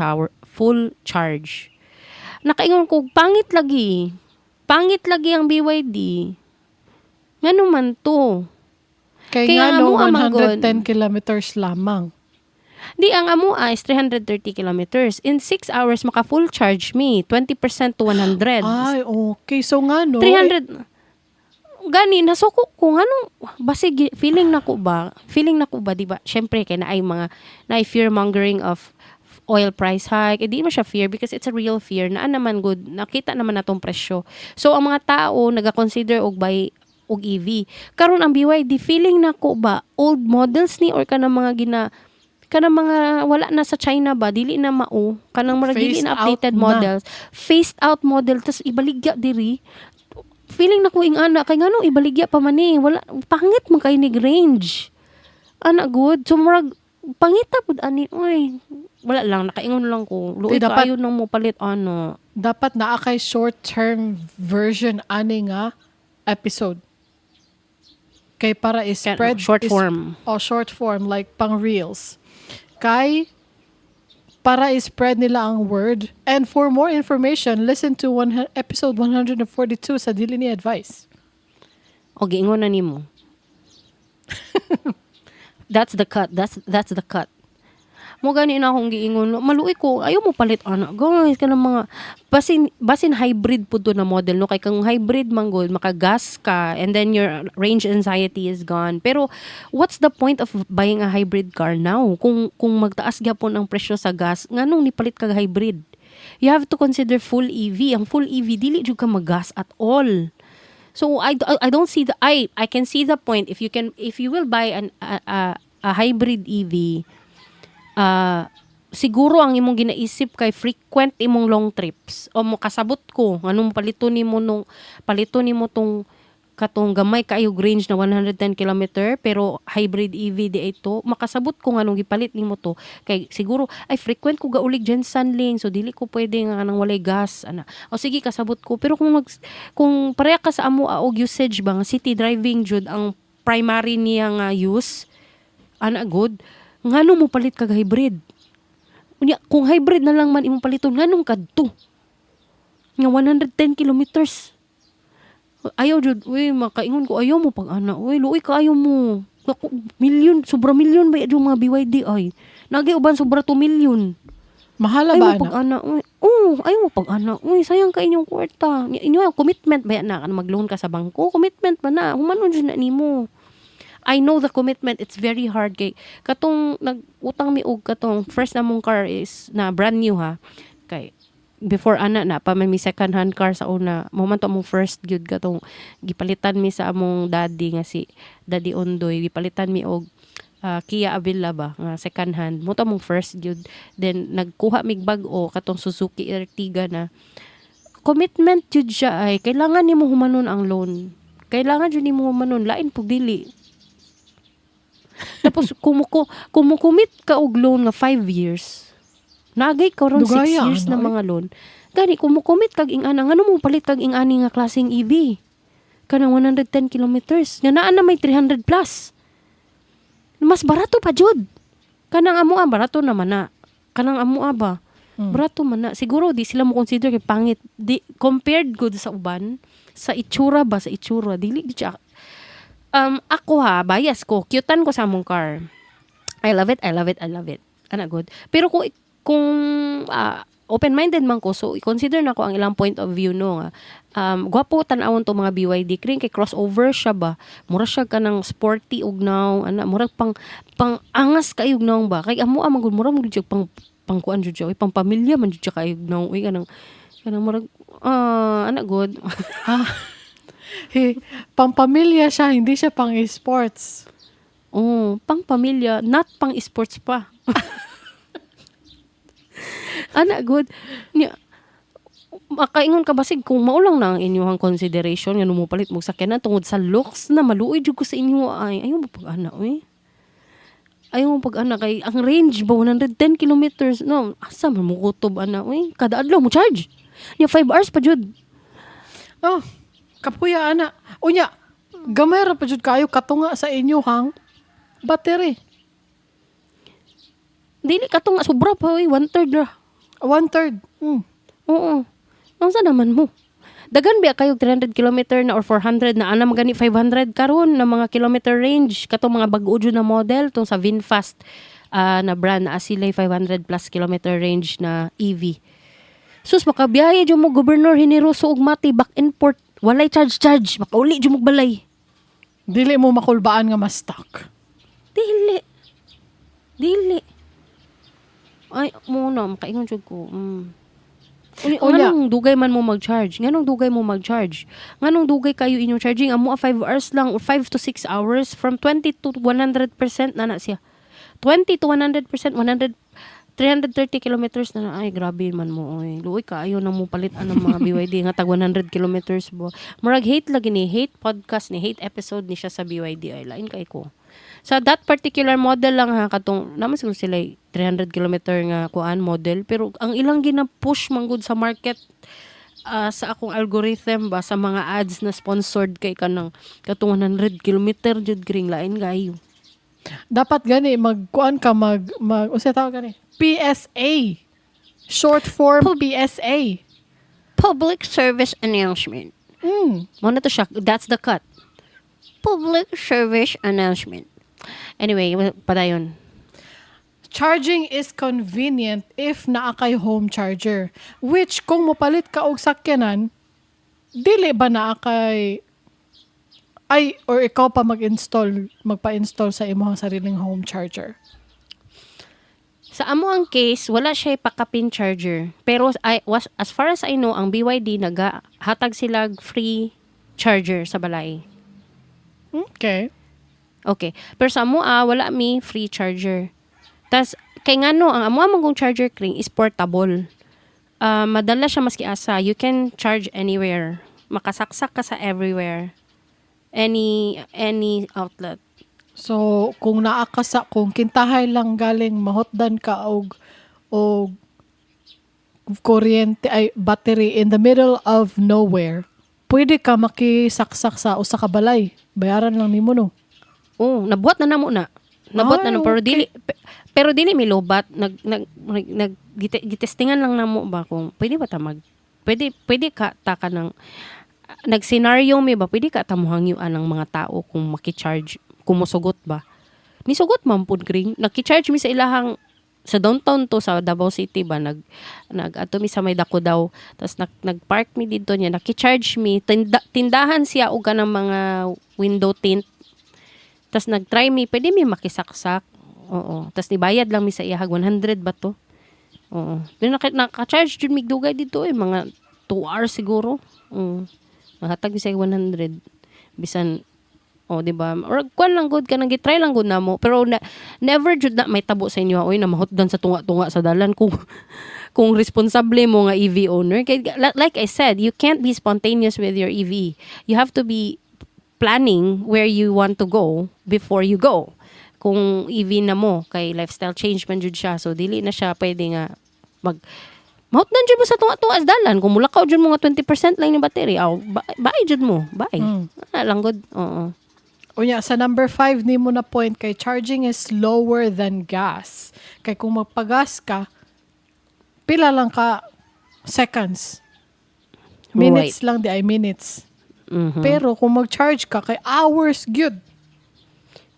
charge. Nakaingon ko, pangit lagi. Pangit lagi ang BYD. Ngano man to? Kay Kaya nga nga no, mo, amang god. 110 kilometers lamang. Di, ang amo is 330 kilometers. In 6 hours, maka full charge me. 20% to 100. Ay, okay. So nga no, 300. Gani, nasuko ko ngano basig feeling nako ba, feeling nako ba, di ba? Syempre kay naay mga naay fear mongering of oil price hike. Eh, di mo siya fear because it's a real fear naa naman good, nakita naman natong presyo. So ang mga tao naga-consider og buy og EV karon. Ang BYD, feeling nako ba, old models ni or kanang mga gina kanang mga wala na sa China ba, dili na mao kanang murag dili Phased na out updated na. Models, phased out model, tas ibaligya diri. Feeling na ko ing ana kay ngano ibaligya pa man eh, wala, pangit man kay nig range ana good. So murag pangita pud ani oy. Wala lang, nakaingon lang ko, luoy Di, dapat- kaayo nang mo palit ano. Dapat naa kay short-term version ani nga episode. Kay para i-spread Short form. Oh, short form like pang reels. Kay para i-spread nila ang word. And for more information, listen to episode 142 sa Dili Ni Advice. O giingon na nimo. That's the cut. That's the cut. Mo gani na akong giingon. Maluoy ko. Ayaw mo palit ana. Guys, kanang mga basin basin hybrid pud to na model no, kay kung hybrid man gud, makagas ka and then your range anxiety is gone. Pero what's the point of buying a hybrid car now kung magtaas gyapon ang presyo sa gas? Nganong nipalit kag hybrid? You have to consider full EV. Ang full EV, dili jud ka maggas at all. So I don't see the I can see the point if you will buy an a hybrid EV, siguro ang imong ginaisip kay frequent imong long trips o mo kasabot ko nganong palito nimo nung palito nimo tong katong gamay kaayo range na 110 kilometer pero hybrid EV di ito. Makasabot ko nganong gipalit nimo to kay siguro ay frequent ko gaulig GenSan lane, so dili ko pwede nga nang walay gas ana. O sige, kasabot ko. Pero kung pareha ka sa amo og usage ba nga city driving jud ang primary niya nga use ana good, ngano mo palit kag hybrid? Unya kung hybrid na lang man imong paliton, nganong kadto nga 110 kilometers? Ayaw jud uy. Makaingon ko, ayaw mo pag ana uy, luoy kaayo mo. Naku, million, sobra million ba yung mga BYD ay nagi uban sobra 2 million. Mahala Ayaw ba mo pag ana? Ana uy. Oh, ayaw mo pag ana uy, sayang ka inyong kwarta. Inyo ang commitment ba na kan mag-loan ka sa bangko, commitment ba na humanon jud na nimo. I know the commitment, it's very hard kay katong nag-utang mi og katong first namong car is na brand new ha. Kay before ana na pa may mi second hand car sa una. Mao man to among first gyud katong gipalitan mi sa among daddy nga si Daddy Ondoy, gipalitan mi og Kia Avila ba nga second hand. Mao to among first gyud. Then nagkuha mig bag-o katong Suzuki Ertiga na. Commitment jud siya ay kailangan nimo humanon ang loan. Kailangan jud nimo humanon, lain pug dili. Tapos kung mo-commit ka og loan nga 5 years, nagay ka ron 6 Dugaya, years na ano, eh? mga loan. Gani kung mo-commit kag ing-ana, ngano mo palit kag ing-ani nga klaseng EV? Kanang 110 kilometers. Nga naa na may 300 plus. Mas barato pa jud. Kanang amo barato naman na. Kanang amo ba? Barato man na. Siguro di sila mo consider kay pangit. Di compared good sa uban, sa itsura ba, sa itsura dili gid siya. Ako ha, bias ko. Cutean ko sa among car. I love it, I love it, I love it. Ana good. Pero kung open-minded man ko, so i-consider na ko ang ilang point of view, no, nga. Gwapo tan-awon to mga BYD kring kay crossover siya ba. Mura siya kanang sporty og naong ana, murag pang angas kayo og naong ba. Kay amo man gud, mura man gud siya pang pangkuan jud siya, oy, pang pamilya man jud siya kayo og naong, oy, kanang murag ana good. Ah, he, pampamilya siya, hindi siya pang sports. Oh, pang pamilya, not pang sports pa. Ana good. Nya makaingon ka basig kung maulang na ang inyong consideration nga mupalit mo sakyanan tungod sa looks na, maluoy jud ko sa inyo ay ayaw mo pag ana oy. Ayaw mo pag ana kay ang range ba 110 kilometers, no? Asa man mo kutob ana oy? Kada adlaw mo charge. Nya 5 hours pa jud. Oh, kapuya ana. Unya, gamay ra pa jud kayo katunga sa inyo hang battery. Dili katunga, sobra pa oy, one third ra. One third. Oo. Unsa naman mo? Dagan biya kayo 300 kilometer na or 400 na ana magani 500 karon na mga kilometer range katong mga bag-o jud na model tong sa VinFast na brand na sila 500 plus kilometer range na EV. Sus, makabiyahe jud mo Gobernador Generoso ug Mati back and forth, walay charge charge, makauli jud mo balay. Dili mo makulbaan nga ma-stuck. Dili. Dili. Ay, mo na makaingon jud ko. Uli, Unya. nganong dugay man mo mag-charge? Nganong dugay mo mag-charge? Nganong dugay kayo inyong charging? Amo 5 hours lang or 5 to 6 hours, from 20 to 100% na na siya. 20 to 100%, 100 330 kilometers na na. Ay, grabe man mo oy. Luoy kaayo na mo palit anang mga BYD nga tag 100 kilometers bo. Murag hate lagi ni, hate podcast ni, hate episode ni siya sa BYD ay lain kay ko. Sa that particular model lang ha, katong naman siguro sila 300 kilometer nga kuan model, pero ang ilang gina-push manggod sa market sa akong algorithm ba, sa mga ads na sponsored kay kanang katong 100 kilometer jud gring lain kayo. Dapat gani magkuan ka mag mag unsa tawag gani? PSA. Short form PSA. Public service announcement. Mo na to siya. That's the cut. Public service announcement. Anyway, padayon. Charging is convenient if naa kay home charger. Which kung mopalit ka og sakyanan, dili ba naa kay ay or ikaw pa mag-install, magpa-install sa imong sariling home charger? Sa amo ang case, wala siya pakapin charger. Pero I was as far as I know, ang BYD naga hatag sila free charger sa balay. Okay. Okay. Pero sa amo wala mi free charger. Tas kay ngano ang amo man kong charger kring is portable. Madala siya maski asa. You can charge anywhere. Makasaksak ka sa everywhere. Any outlet. So, kung naa ka sa kung kintahay lang galing mahotdan ka og kuryente ay battery in the middle of nowhere, pwede ka makisaksak sa usa ka balay. Bayaran lang nimo, no? Oh, nabuhat na namo na. Nabuhat na Ay, namo pero dili mi lobat, nag nag nag, nag gitestingan lang namo ba kung pwede ba ta mag pwede pwede ka ta ka ng nag-scenario mi ba, pwede ka ta mohangyuan ng mga tao kung maki-charge, kung mosugot ba. Nisugot man pud kring. Naki-charge mi sa ilahang sa downtown to sa Davao City ba, nag nag ato mi sa may dako daw, tapos nag-park mi didto niya, naki-charge mi, tindahan siya og kanang mga window tint. Tas nag-try mi, pwede mi makisaksak. Oo. Tas nibayad lang mi sa iyahag 100 ba to? Oo. Pero naka-charge jud mig dugay dito eh, mga 2 hours siguro. Oo. Naghatag mi sa 100. Bisan, oh, di ba? Or kuan lang gud, kanang gitry lang gud namo. Pero na, never jud na may tabo sa inyo, oy, na mahutdan sa tunga-tunga sa dalan kung responsable mo nga EV owner. Kay like I said, you can't be spontaneous with your EV. You have to be planning where you want to go before you go. Kung EV na mo, kay lifestyle change man jud siya. So dili na siya pwede nga mag mahutdan jud mo sa tunga-tunga sa dalan. Kung mulakaw jud mo nga 20% lang yung battery, aw, bye jud mo. Bye. Ah, lang gud. Oo. Unya, sa number 5 nimo na point kay charging is slower than gas. Kay kung magpagas ka, pila lang ka seconds. Minutes lang di ay, minutes. Pero kung mag-charge ka, kay hours gyud.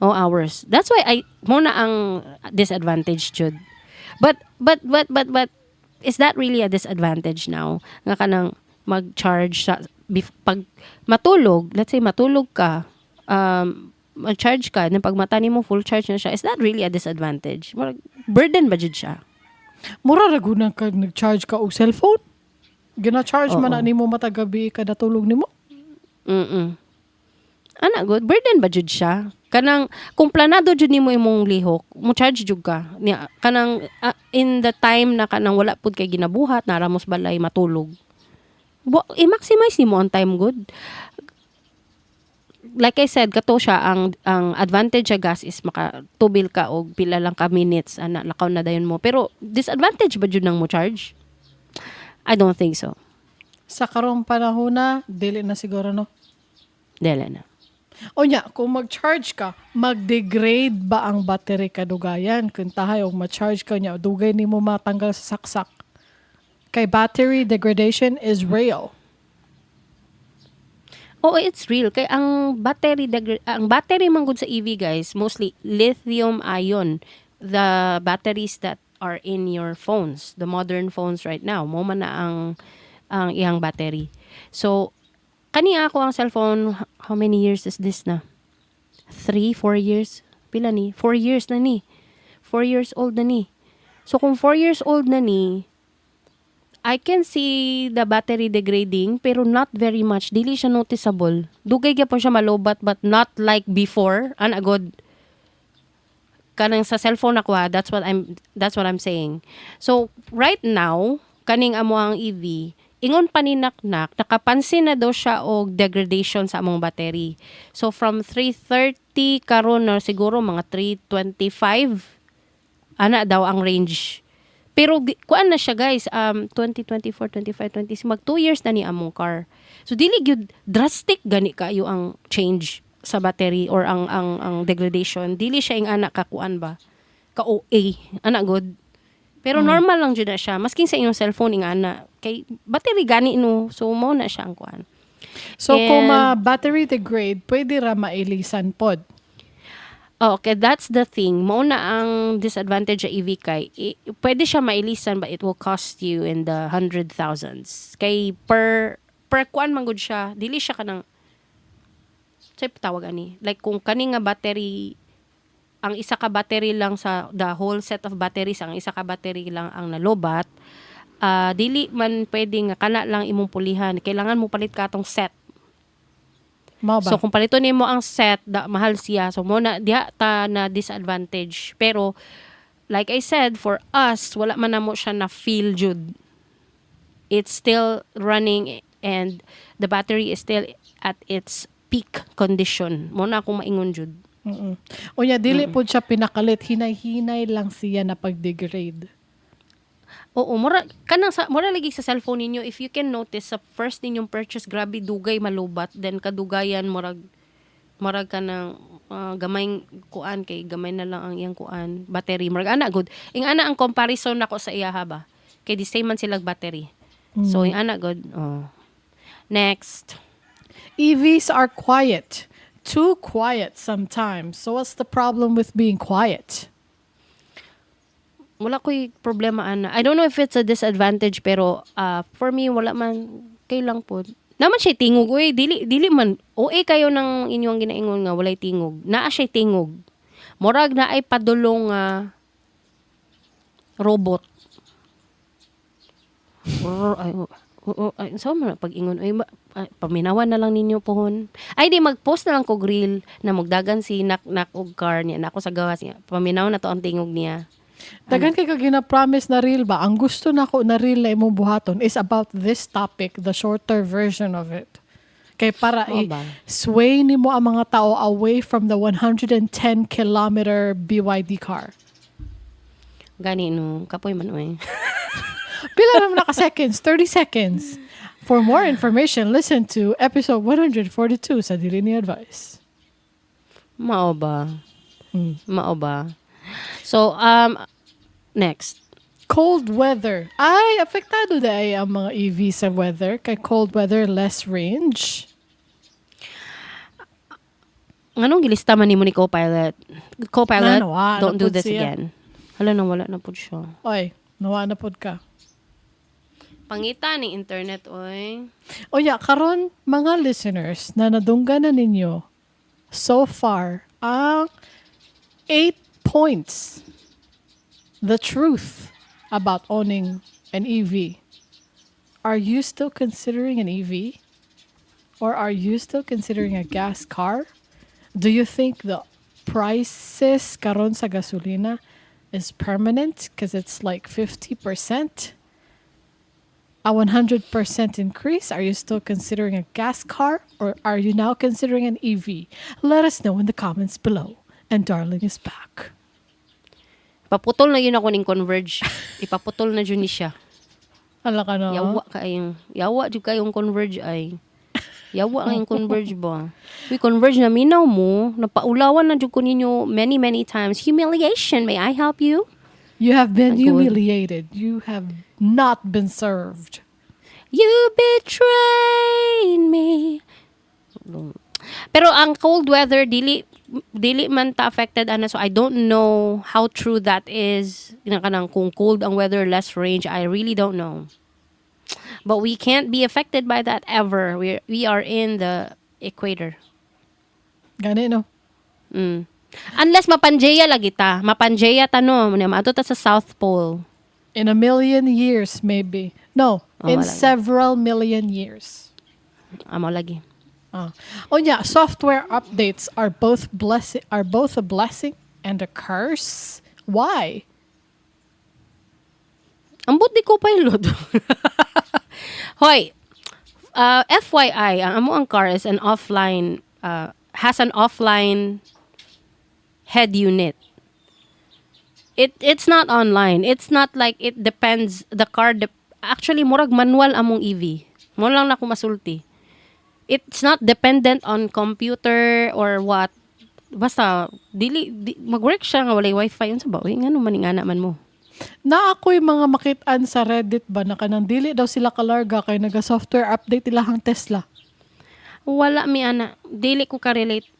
Oh, hours. That's why I mo na ang disadvantage jud. But is that really a disadvantage now? Nga kanang mag-charge sa pag matulog, let's say matulog ka, mag-charge ka, nang pagmata nimo full charge na siya. Is that really a disadvantage? Murag, burden ba jud siya? Mura ra gud ka nag-charge ka og cellphone. Gina-charge man na nimo matag gabi kada tulog nimo. Ana good, burden ba jud siya? Kanang kung planado jud nimo imong lihok, mo charge jud ka. Niya kanang in the time na kanang wala pud kay ginabuhat, nara mo sa balay matulog. I-maximize nimo ang time good. Like I said, kato siya ang advantage sa gas is makatubil ka og pila lang ka minutes ana, lakaw na dayon mo. Pero disadvantage ba jud nang mo charge? I don't think so. Sa karong panahon na, dili na siguro, no. Dili na. Unya, kung mag-charge ka, mag-degrade ba ang battery kadugayan? Kung tahay og ma-charge ka niya, dugay nimo matanggal sa saksak. Kay battery degradation is real. Oo, it's real. Kay ang battery man gud sa EV guys, mostly lithium ion. The batteries that are in your phones, the modern phones right now, mo man na ang iyang battery. So, kani ako ang cellphone, how many years is this na? 3, 4 years? Pila ni? 4 years na ni. 4 years old na ni. So, kung 4 years old na ni, I can see the battery degrading pero not very much. Dili siya noticeable. Dugay gyapon siya malobat but not like before. Ana god. Kanang sa cellphone ako ha, that's what I'm saying. So right now, kaning amo ang EV, ingon pa ni Naknak, nakapansin na daw siya og degradation sa among battery. So from 330 karon na siguro mga 325 ana daw ang range. Pero kuan na siya guys, 2024, 25, 26, mag 2 years na ni among car. So dili gyud drastic gani kayo ang change sa battery or ang degradation. Dili siya ing ana ka kuan ba? Ka OA, ana good. Pero normal lang jud na siya. Masking sa inyong cellphone ing ana kay battery gani no. So mo na siya ang kuan. So kung ma-battery degrade, pwede ra mailisan pod. Oh, okay, that's the thing. Mo na ang disadvantage sa EV kay pwede siya mailisan but it will cost you in the hundred thousands. Kay per kuan man gud siya, dili siya kanang say tawag ani. Like kung kani nga battery, ang isa ka battery lang sa the whole set of batteries, ang isa ka battery lang ang nalobat, dili man pwede nga kana lang imong pulihan. Kailangan mo palit ka atong set. Mao ba? So kung paliton nimo ang set, da, mahal siya. So mo na diha ta na disadvantage. Pero like I said, for us wala man namo siya na feel jud. It's still running and the battery is still at its peak condition. Mo na akong maingon jud. Unya, dili pod siya pinakalit, hinay-hinay lang siya na pag-degrade. Oo, mura kanang sa mura lagi sa cellphone ninyo, if you can notice, sa first ninyong purchase, grabe dugay malobat, then kadugayan murag kanang gamay kuan kay gamay na lang ang iyang kuan battery, murag ana good. Ing ana ang comparison nako sa iya ha ba, kay the same man silag battery, so ing ana good. Oh, next. EVs are quiet. Too quiet sometimes. So what's the problem with being quiet? Wala ko'y problema ana. I don't know if it's a disadvantage pero for me wala man, kay lang po. Naman siya tingog oy, dili dili man OA kayo ng inyong ginaingon nga walay tingog. Naa siya tingog. Murag na ay padulong nga robot. Brr, ay, oo, ay, so man pag-ingon ay, ay, paminawan na lang ninyo pohon. Ay di mag-post na lang ko reel na mugdagan si nak nak og car niya nako sa gawas niya. Paminaw na to ang tingog niya. Daghan kay ka gina-promise na reel ba? Ang gusto nako na reel na imong buhaton is about this topic, the shorter version of it. Kay para Mao ba? I-sway nimo ang mga tao away from the 110 kilometer BYD car. Gani no, kapoy man oy. Pila naman naka seconds? 30 seconds. For more information, listen to episode 142 sa Dili Ni Advice. Mao ba? Mao ba? So, next. Cold weather. Ay, apektado na ay ang mga EV sa weather. Kay cold weather, less range. Nganong gilista man nimo ni Copilot? Copilot, Na, nawa na don't do pud this siya. again. Hala, nawala na pud siya. Oy, nawa na pod ka. Pangita ni internet, oy. O ya, karon mga listeners na nadunggan na ninyo so far ang 8 points, the truth about owning an EV. Are you still considering an EV? Or are you still considering a gas car? Do you think the prices karon sa gasolina is permanent because it's like 50%? A 100% increase? Are you still considering a gas car or are you now considering an EV? Let us know in the comments below. And Darling is back. Paputol na yun ako ning Converge. Ipaputol na jud ni siya. Hala ka na. Yawa kayong yawa jud kayong Converge ay. Yawa kayong Converge ba? We Converge na minaw mo, napaulawan na jud ko ninyo many many times. Humiliation, may I help you? You have been Ang good. humiliated. You have not been served. You betrayed me. Pero ang cold weather dili dili man ta affected ana, so I don't know how true that is. Ina kanang kung cold ang weather, less range, I really don't know. But we can't be affected by that ever. We are in the equator. Gani, no? Unless mapangea lagi ta. Mapangea ta no, maadto ta sa South Pole. In a million years, maybe. No, Oh, in wala. several million years. Amo lagi. Ah. Oh yeah, software updates are both a blessing and a curse. Why? Ambot di Copilot. Hoy, FYI, ang amo ang car is an offline, has an offline head unit. It's not online. It's not like it depends the car actually murag manual among EV. Mo lang na ako masulti. It's not dependent on computer or what. Basta dili di, mag-work siya nga walay wifi, unsa ba? Uy, ngano man ingana man mo? Na ako'y mga makitaan sa Reddit ba na kanang dili daw sila kalarga kay naga-software update ilahang Tesla. Wala mi ana. Dili ko ka-relate.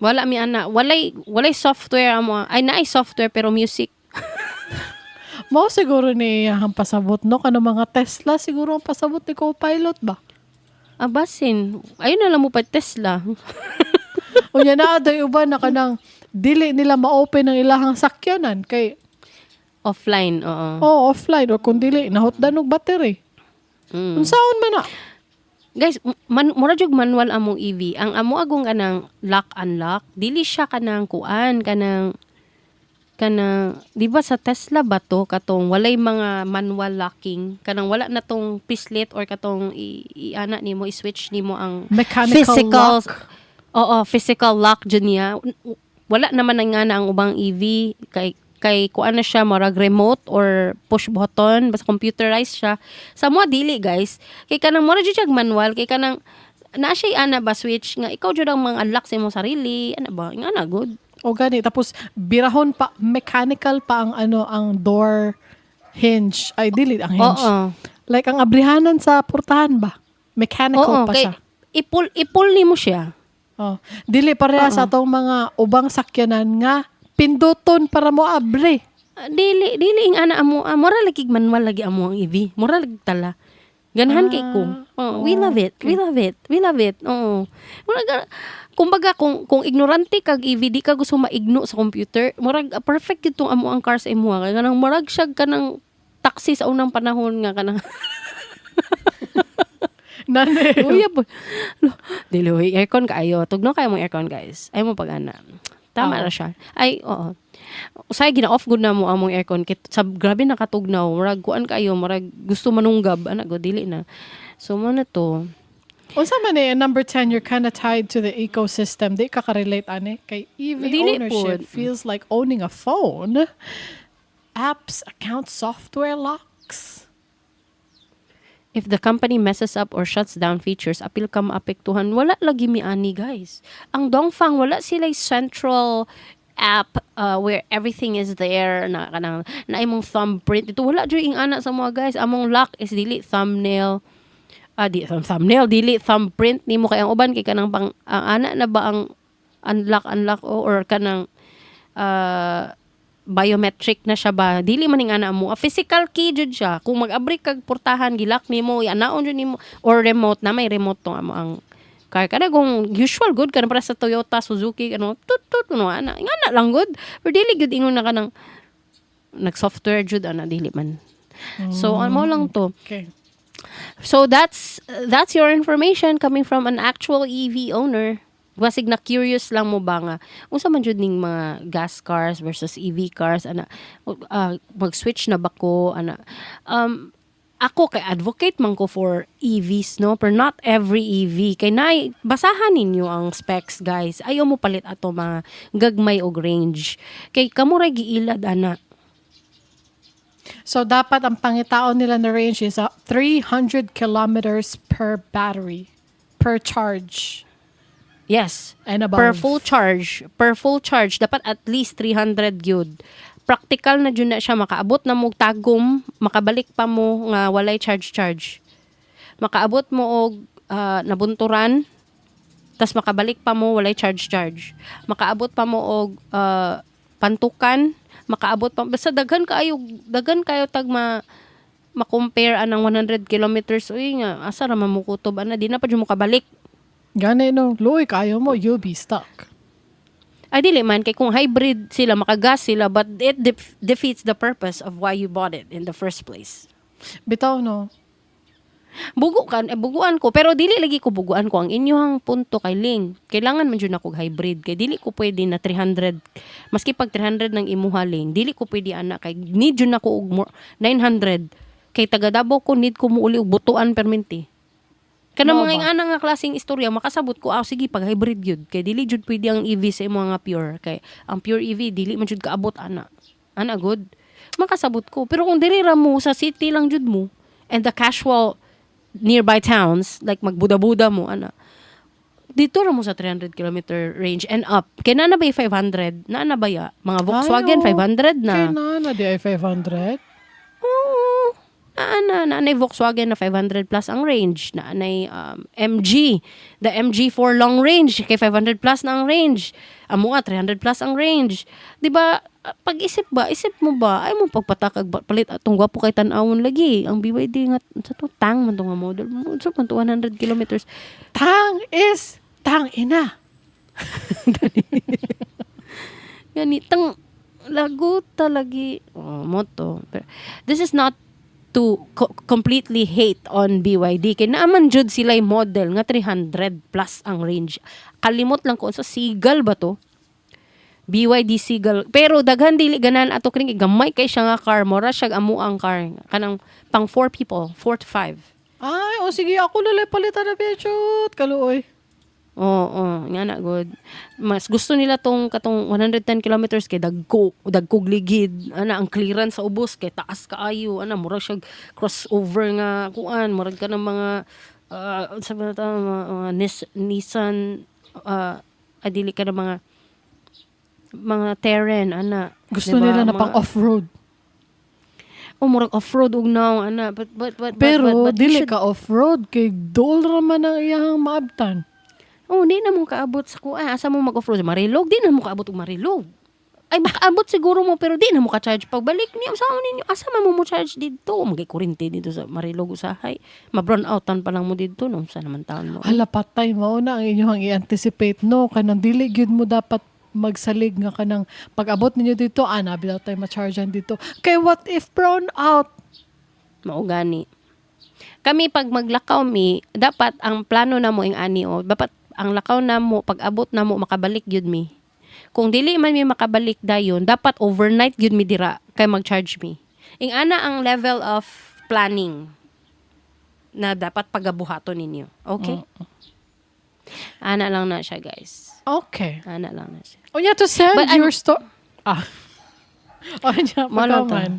Wala mi ana. Walay software amo. Ay, naay software pero music. Mao siguro ni ang pasabot no kanang mga Tesla siguro ang pasabot ni Copilot ba. Abasin. Ayun na lang mo pa Tesla. Unya naa day uban na kanang dili nila ma-open ang ilahang sakyanan kay Offline, oo. Oh, offline or kung dili nahutdan og battery. Unsaon man na? Guys, man, mura jud manual among EV. Ang amo agong kanang lock unlock, dili siya kanang kuan, kanang di ba sa Tesla ba to katong walay mga manual locking, kanang wala na tong pislit or katong i-ana nimo, i-switch nimo ang Mechanical physical lock. Oo, physical lock jud niya. Wala naman na nga na ang ubang EV kay kuan na siya, marag remote or push button, basta computerized siya. Sa mo dili, guys, kay kanang mura jud siya manual, kay kanang naa siya ana ba switch nga ikaw jud ang mga unlock sa imong sarili ana ba nga na good. O gani tapos birahon pa, mechanical pa ang ano, ang door hinge, ay dili ang hinge. Like ang abrihanan sa portahan ba? Mechanical Oo, pa kay siya. ipul ipul nimo siya. Oh, dili pareha sa atong mga ubang sakyanan nga pinduton para mo abre. Ah, dili dili ing ana amo, ah, mura lagi manual lagi amo ang EV, mura lagi tala. Ganahan kay ko. Oh, we love it. We love it. We love it. Oo. Murag, kumbaga kung ignorante kag EV, di ka gusto maigno sa computer, murag perfect gyud tong amo ang car sa imuha. Kay kanang murag siya kanang taxi sa unang panahon nga kanang Nani. Uya po. Dili oy, aircon kaayo. Tugnaw kayo mong aircon, guys. Ay mo pag ana. Tama Oo. ra siya. Ay, oo. Usay gina-off gud na mo among aircon kit sab grabe nakatugnaw. Murag kuan kaayo, murag gusto manunggab ana go, dili na. So mo na to. Unsa man eh, number 10, you're kind of tied to the ecosystem. Di ka ka-relate ani kay EV Dili ownership pod. Feels like owning a phone. Apps, account software locks. If the company messes up or shuts down features, apil ka maapektuhan. Wala lagi mi ani, guys. Ang Dongfeng, wala sila central app where everything is there na kanang na imong thumbprint ito. Wala jud ing ana sa mga, guys. Among lock is dili thumbnail, di thumbnail, dili thumbprint nimo, kay ang uban kay kanang pang ang ana na ba ang unlock unlock o or kanang biometric na siya ba. Dili man ning ana mo. A physical key jud siya. Kung mag-abri kag portahan, gilak nimo, anaon jud nimo or remote na. May remote tong amo ang car, kada kung usual good kana para sa Toyota, Suzuki, ano, tut tut no, ana ngana lang good. Pero dili gyud ingon na kanang nag software jud ana, dili man. So ano lang to. So that's your information coming from an actual EV owner. Basig na curious lang mo ba nga unsa man jud ning mga gas cars versus EV cars ana, mag-switch na ba ko ana. Ako kay advocate man ko for EVs, no, pero not every EV, kay nay basahan ninyo ang specs, guys. Ayaw mo palit ato mga gagmay og range kay kamo ra giilad ana. So dapat ang pangitaon nila na range is 300 kilometers per battery per charge and above. Per full charge, per full charge dapat at least 300 gyud. Practical na jud na siya, makaabot na mo og Tagum, makabalik pa mo nga walay charge charge. Makaabot mo og Nabunturan, tas makabalik pa mo walay charge charge. Makaabot pa mo og Pantukan, makaabot pa, basta daghan kayo tag ma ma-compare anang 100 kilometers, uy, nga asa ra man mo kutob ana, di na pa jud mo kabalik. Gani no, luoy kayo mo, you'll be stuck. Ay, dili man, kay kung hybrid sila, makagas sila, but it defeats the purpose of why you bought it in the first place. Bitaw no. Bugo kan eh, buguan ko, pero dili lagi ko buguan ko ang inyong punto kay Ling. Kailangan man jud ako og hybrid kay dili ko pwede na 300. Maski pag 300 ng imuha, Ling, dili ko pwede ana kay need jud nako og more, 900 kay taga Davao ko, need ko muuli og Butuan perminti. Kana Mao mga ba? ing ana nga klaseng istorya, makasabot ko, ah, sige, pag hybrid gyud kay dili jud pwede ang EV sa imo nga pure, kay ang pure EV dili man jud kaabot ana. Ana good. Makasabot ko. Pero kung diri ra mo sa city lang jud mo and the casual nearby towns, like magbuda-buda mo ana, dito ra mo sa 300 kilometer range and up. Kay naa na ba yung 500? Naa na ba ya? Mga Volkswagen, Ay, oo. 500 na. Kay naa na di ay 500. Oo. Naa na, naa na Volkswagen na 500 plus ang range. Naa na MG. The MG4 long range, kay 500 plus na ang range. Amo nga, 300 plus ang range. 'Di ba? Pag-isip ba, isip mo ba, ay mo pagpatakag palit atong gwapo kay tan-awon lagi. Ang BYD nga sa to tang man to nga model. Unsa man to 100 kilometers? Tang is tang ina. Gani tang laguta lagi. Oh, moto. Pero, this is not to completely hate on BYD kay naaman jud sila model nga 300 plus ang range. Kalimot lang ko sa Seagull ba to? BYD Seagull. Pero daghan dili ganan ato kring gamay kay siya nga car, mora siya amo ang car kanang pang 4 people, 4 to 5. Ay, o sige, ako lalay palitan na bechot. Kaluoy. Oo, nga na good. Mas gusto nila tong katong 110 kilometers kay dagko, dagkog ligid. Ana ang clearance sa ubos kay taas kaayo, ana murag siya crossover nga kuan, murag ka ng mga unsa ba ta, mga Nissan, adili ka ng mga Terrain ana. Gusto Diba? nila na pang off-road. Oh, murag off-road ug naong ana, but Pero but you dili should ka off-road kay dol ra man ang iyang maabtan. Oh, di na mo kaabot sa kuan. Asa mo mag-off-road? Marilog, di na mo kaabot og Marilog. Ay, makaabot siguro mo pero di na mo ka-charge pagbalik niyo. Sa ninyo, asa man mo mo charge dito? Magay kurente dito sa Marilog usahay. Ma-brown outan pa lang mo dito no. Sa naman taon mo. Hala, patay mao na ang inyong i-anticipate, no? Kanang dili gyud mo dapat magsalig nga kanang pag-abot ninyo dito, ah, nabi daw tayo ma-chargean dito. Kay what if brown out? Mao gani. Kami pag maglakaw mi, dapat ang plano na mo ing ani o, dapat ang lakaw na mo pag abot na mo makabalik gyud mi. Kung dili man mi makabalik dayon, dapat overnight gyud mi dira kay mag-charge mi. Ing ana ang level of planning na dapat pagabuhaton ninyo. Okay? Ana lang na siya, guys. Okay. Ana lang na siya. Unya to send But your story. Ah. Unya, Mo lang to. pagkaman.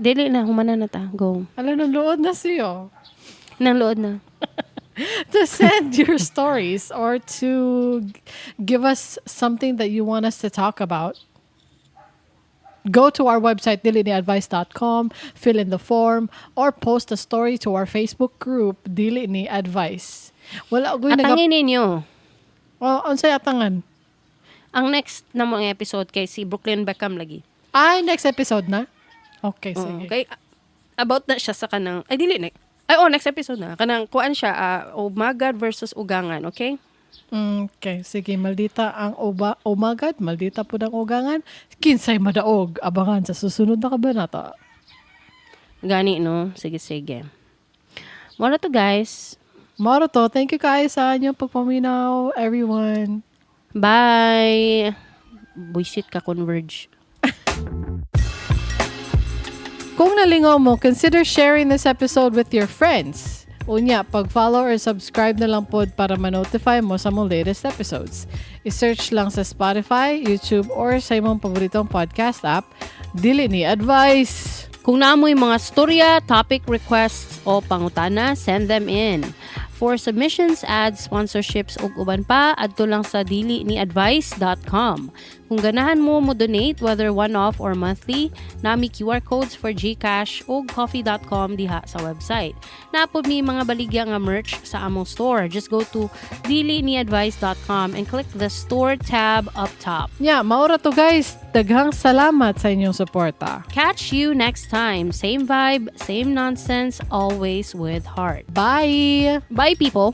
Dili na, humana na ta. Go. Ala, nang na siyo. Nang lood na. To send your stories or to give us something that you want us to talk about, go to our website, diliniadvice.com, fill in the form, or post a story to our Facebook group, Dili Ni Advice. Wala ko nag. Atangin ninyo. Oh, unsay atangan? Ang next na mga episode kay si Brooklyn Beckham lagi. Ay, next episode na? Okay, Oo, sige. kay about na siya sa kanang ay dili na. Ay oh, next episode na. Kanang kuan siya Umagad versus Ugangan, okay? Okay, sige. Maldita ang umagad, maldita po ang ugangan. Kinsay madaog, abangan sa susunod na kabanata. Gani no. Sige sige. Mao to, guys. Moro to. Thank you guys sa inyong pagpaminaw, everyone. Bye. Buisit ka, Converge. Kung nalingaw mo, consider sharing this episode with your friends. Unya, pag-follow or subscribe na lang pod para ma-notify mo sa mong latest episodes. I-search lang sa Spotify, YouTube, or sa imong paboritong podcast app, Dili Ni Advice. Kung naamoy mga storya, topic requests o pangutana, send them in. For submissions, ads, sponsorships ug uban pa, adto lang sa diliniadvice.com. Kung ganahan mo mo donate whether one-off or monthly, nami QR codes for GCash ug coffee.com diha sa website. Napod mi mga baligya nga merch sa among store. Just go to diliniadvice.com and click the store tab up top. Nya, maura to guys. Daghang salamat sa inyong suporta. Catch you next time. Same vibe, same nonsense, always with heart. Bye! Bye, people.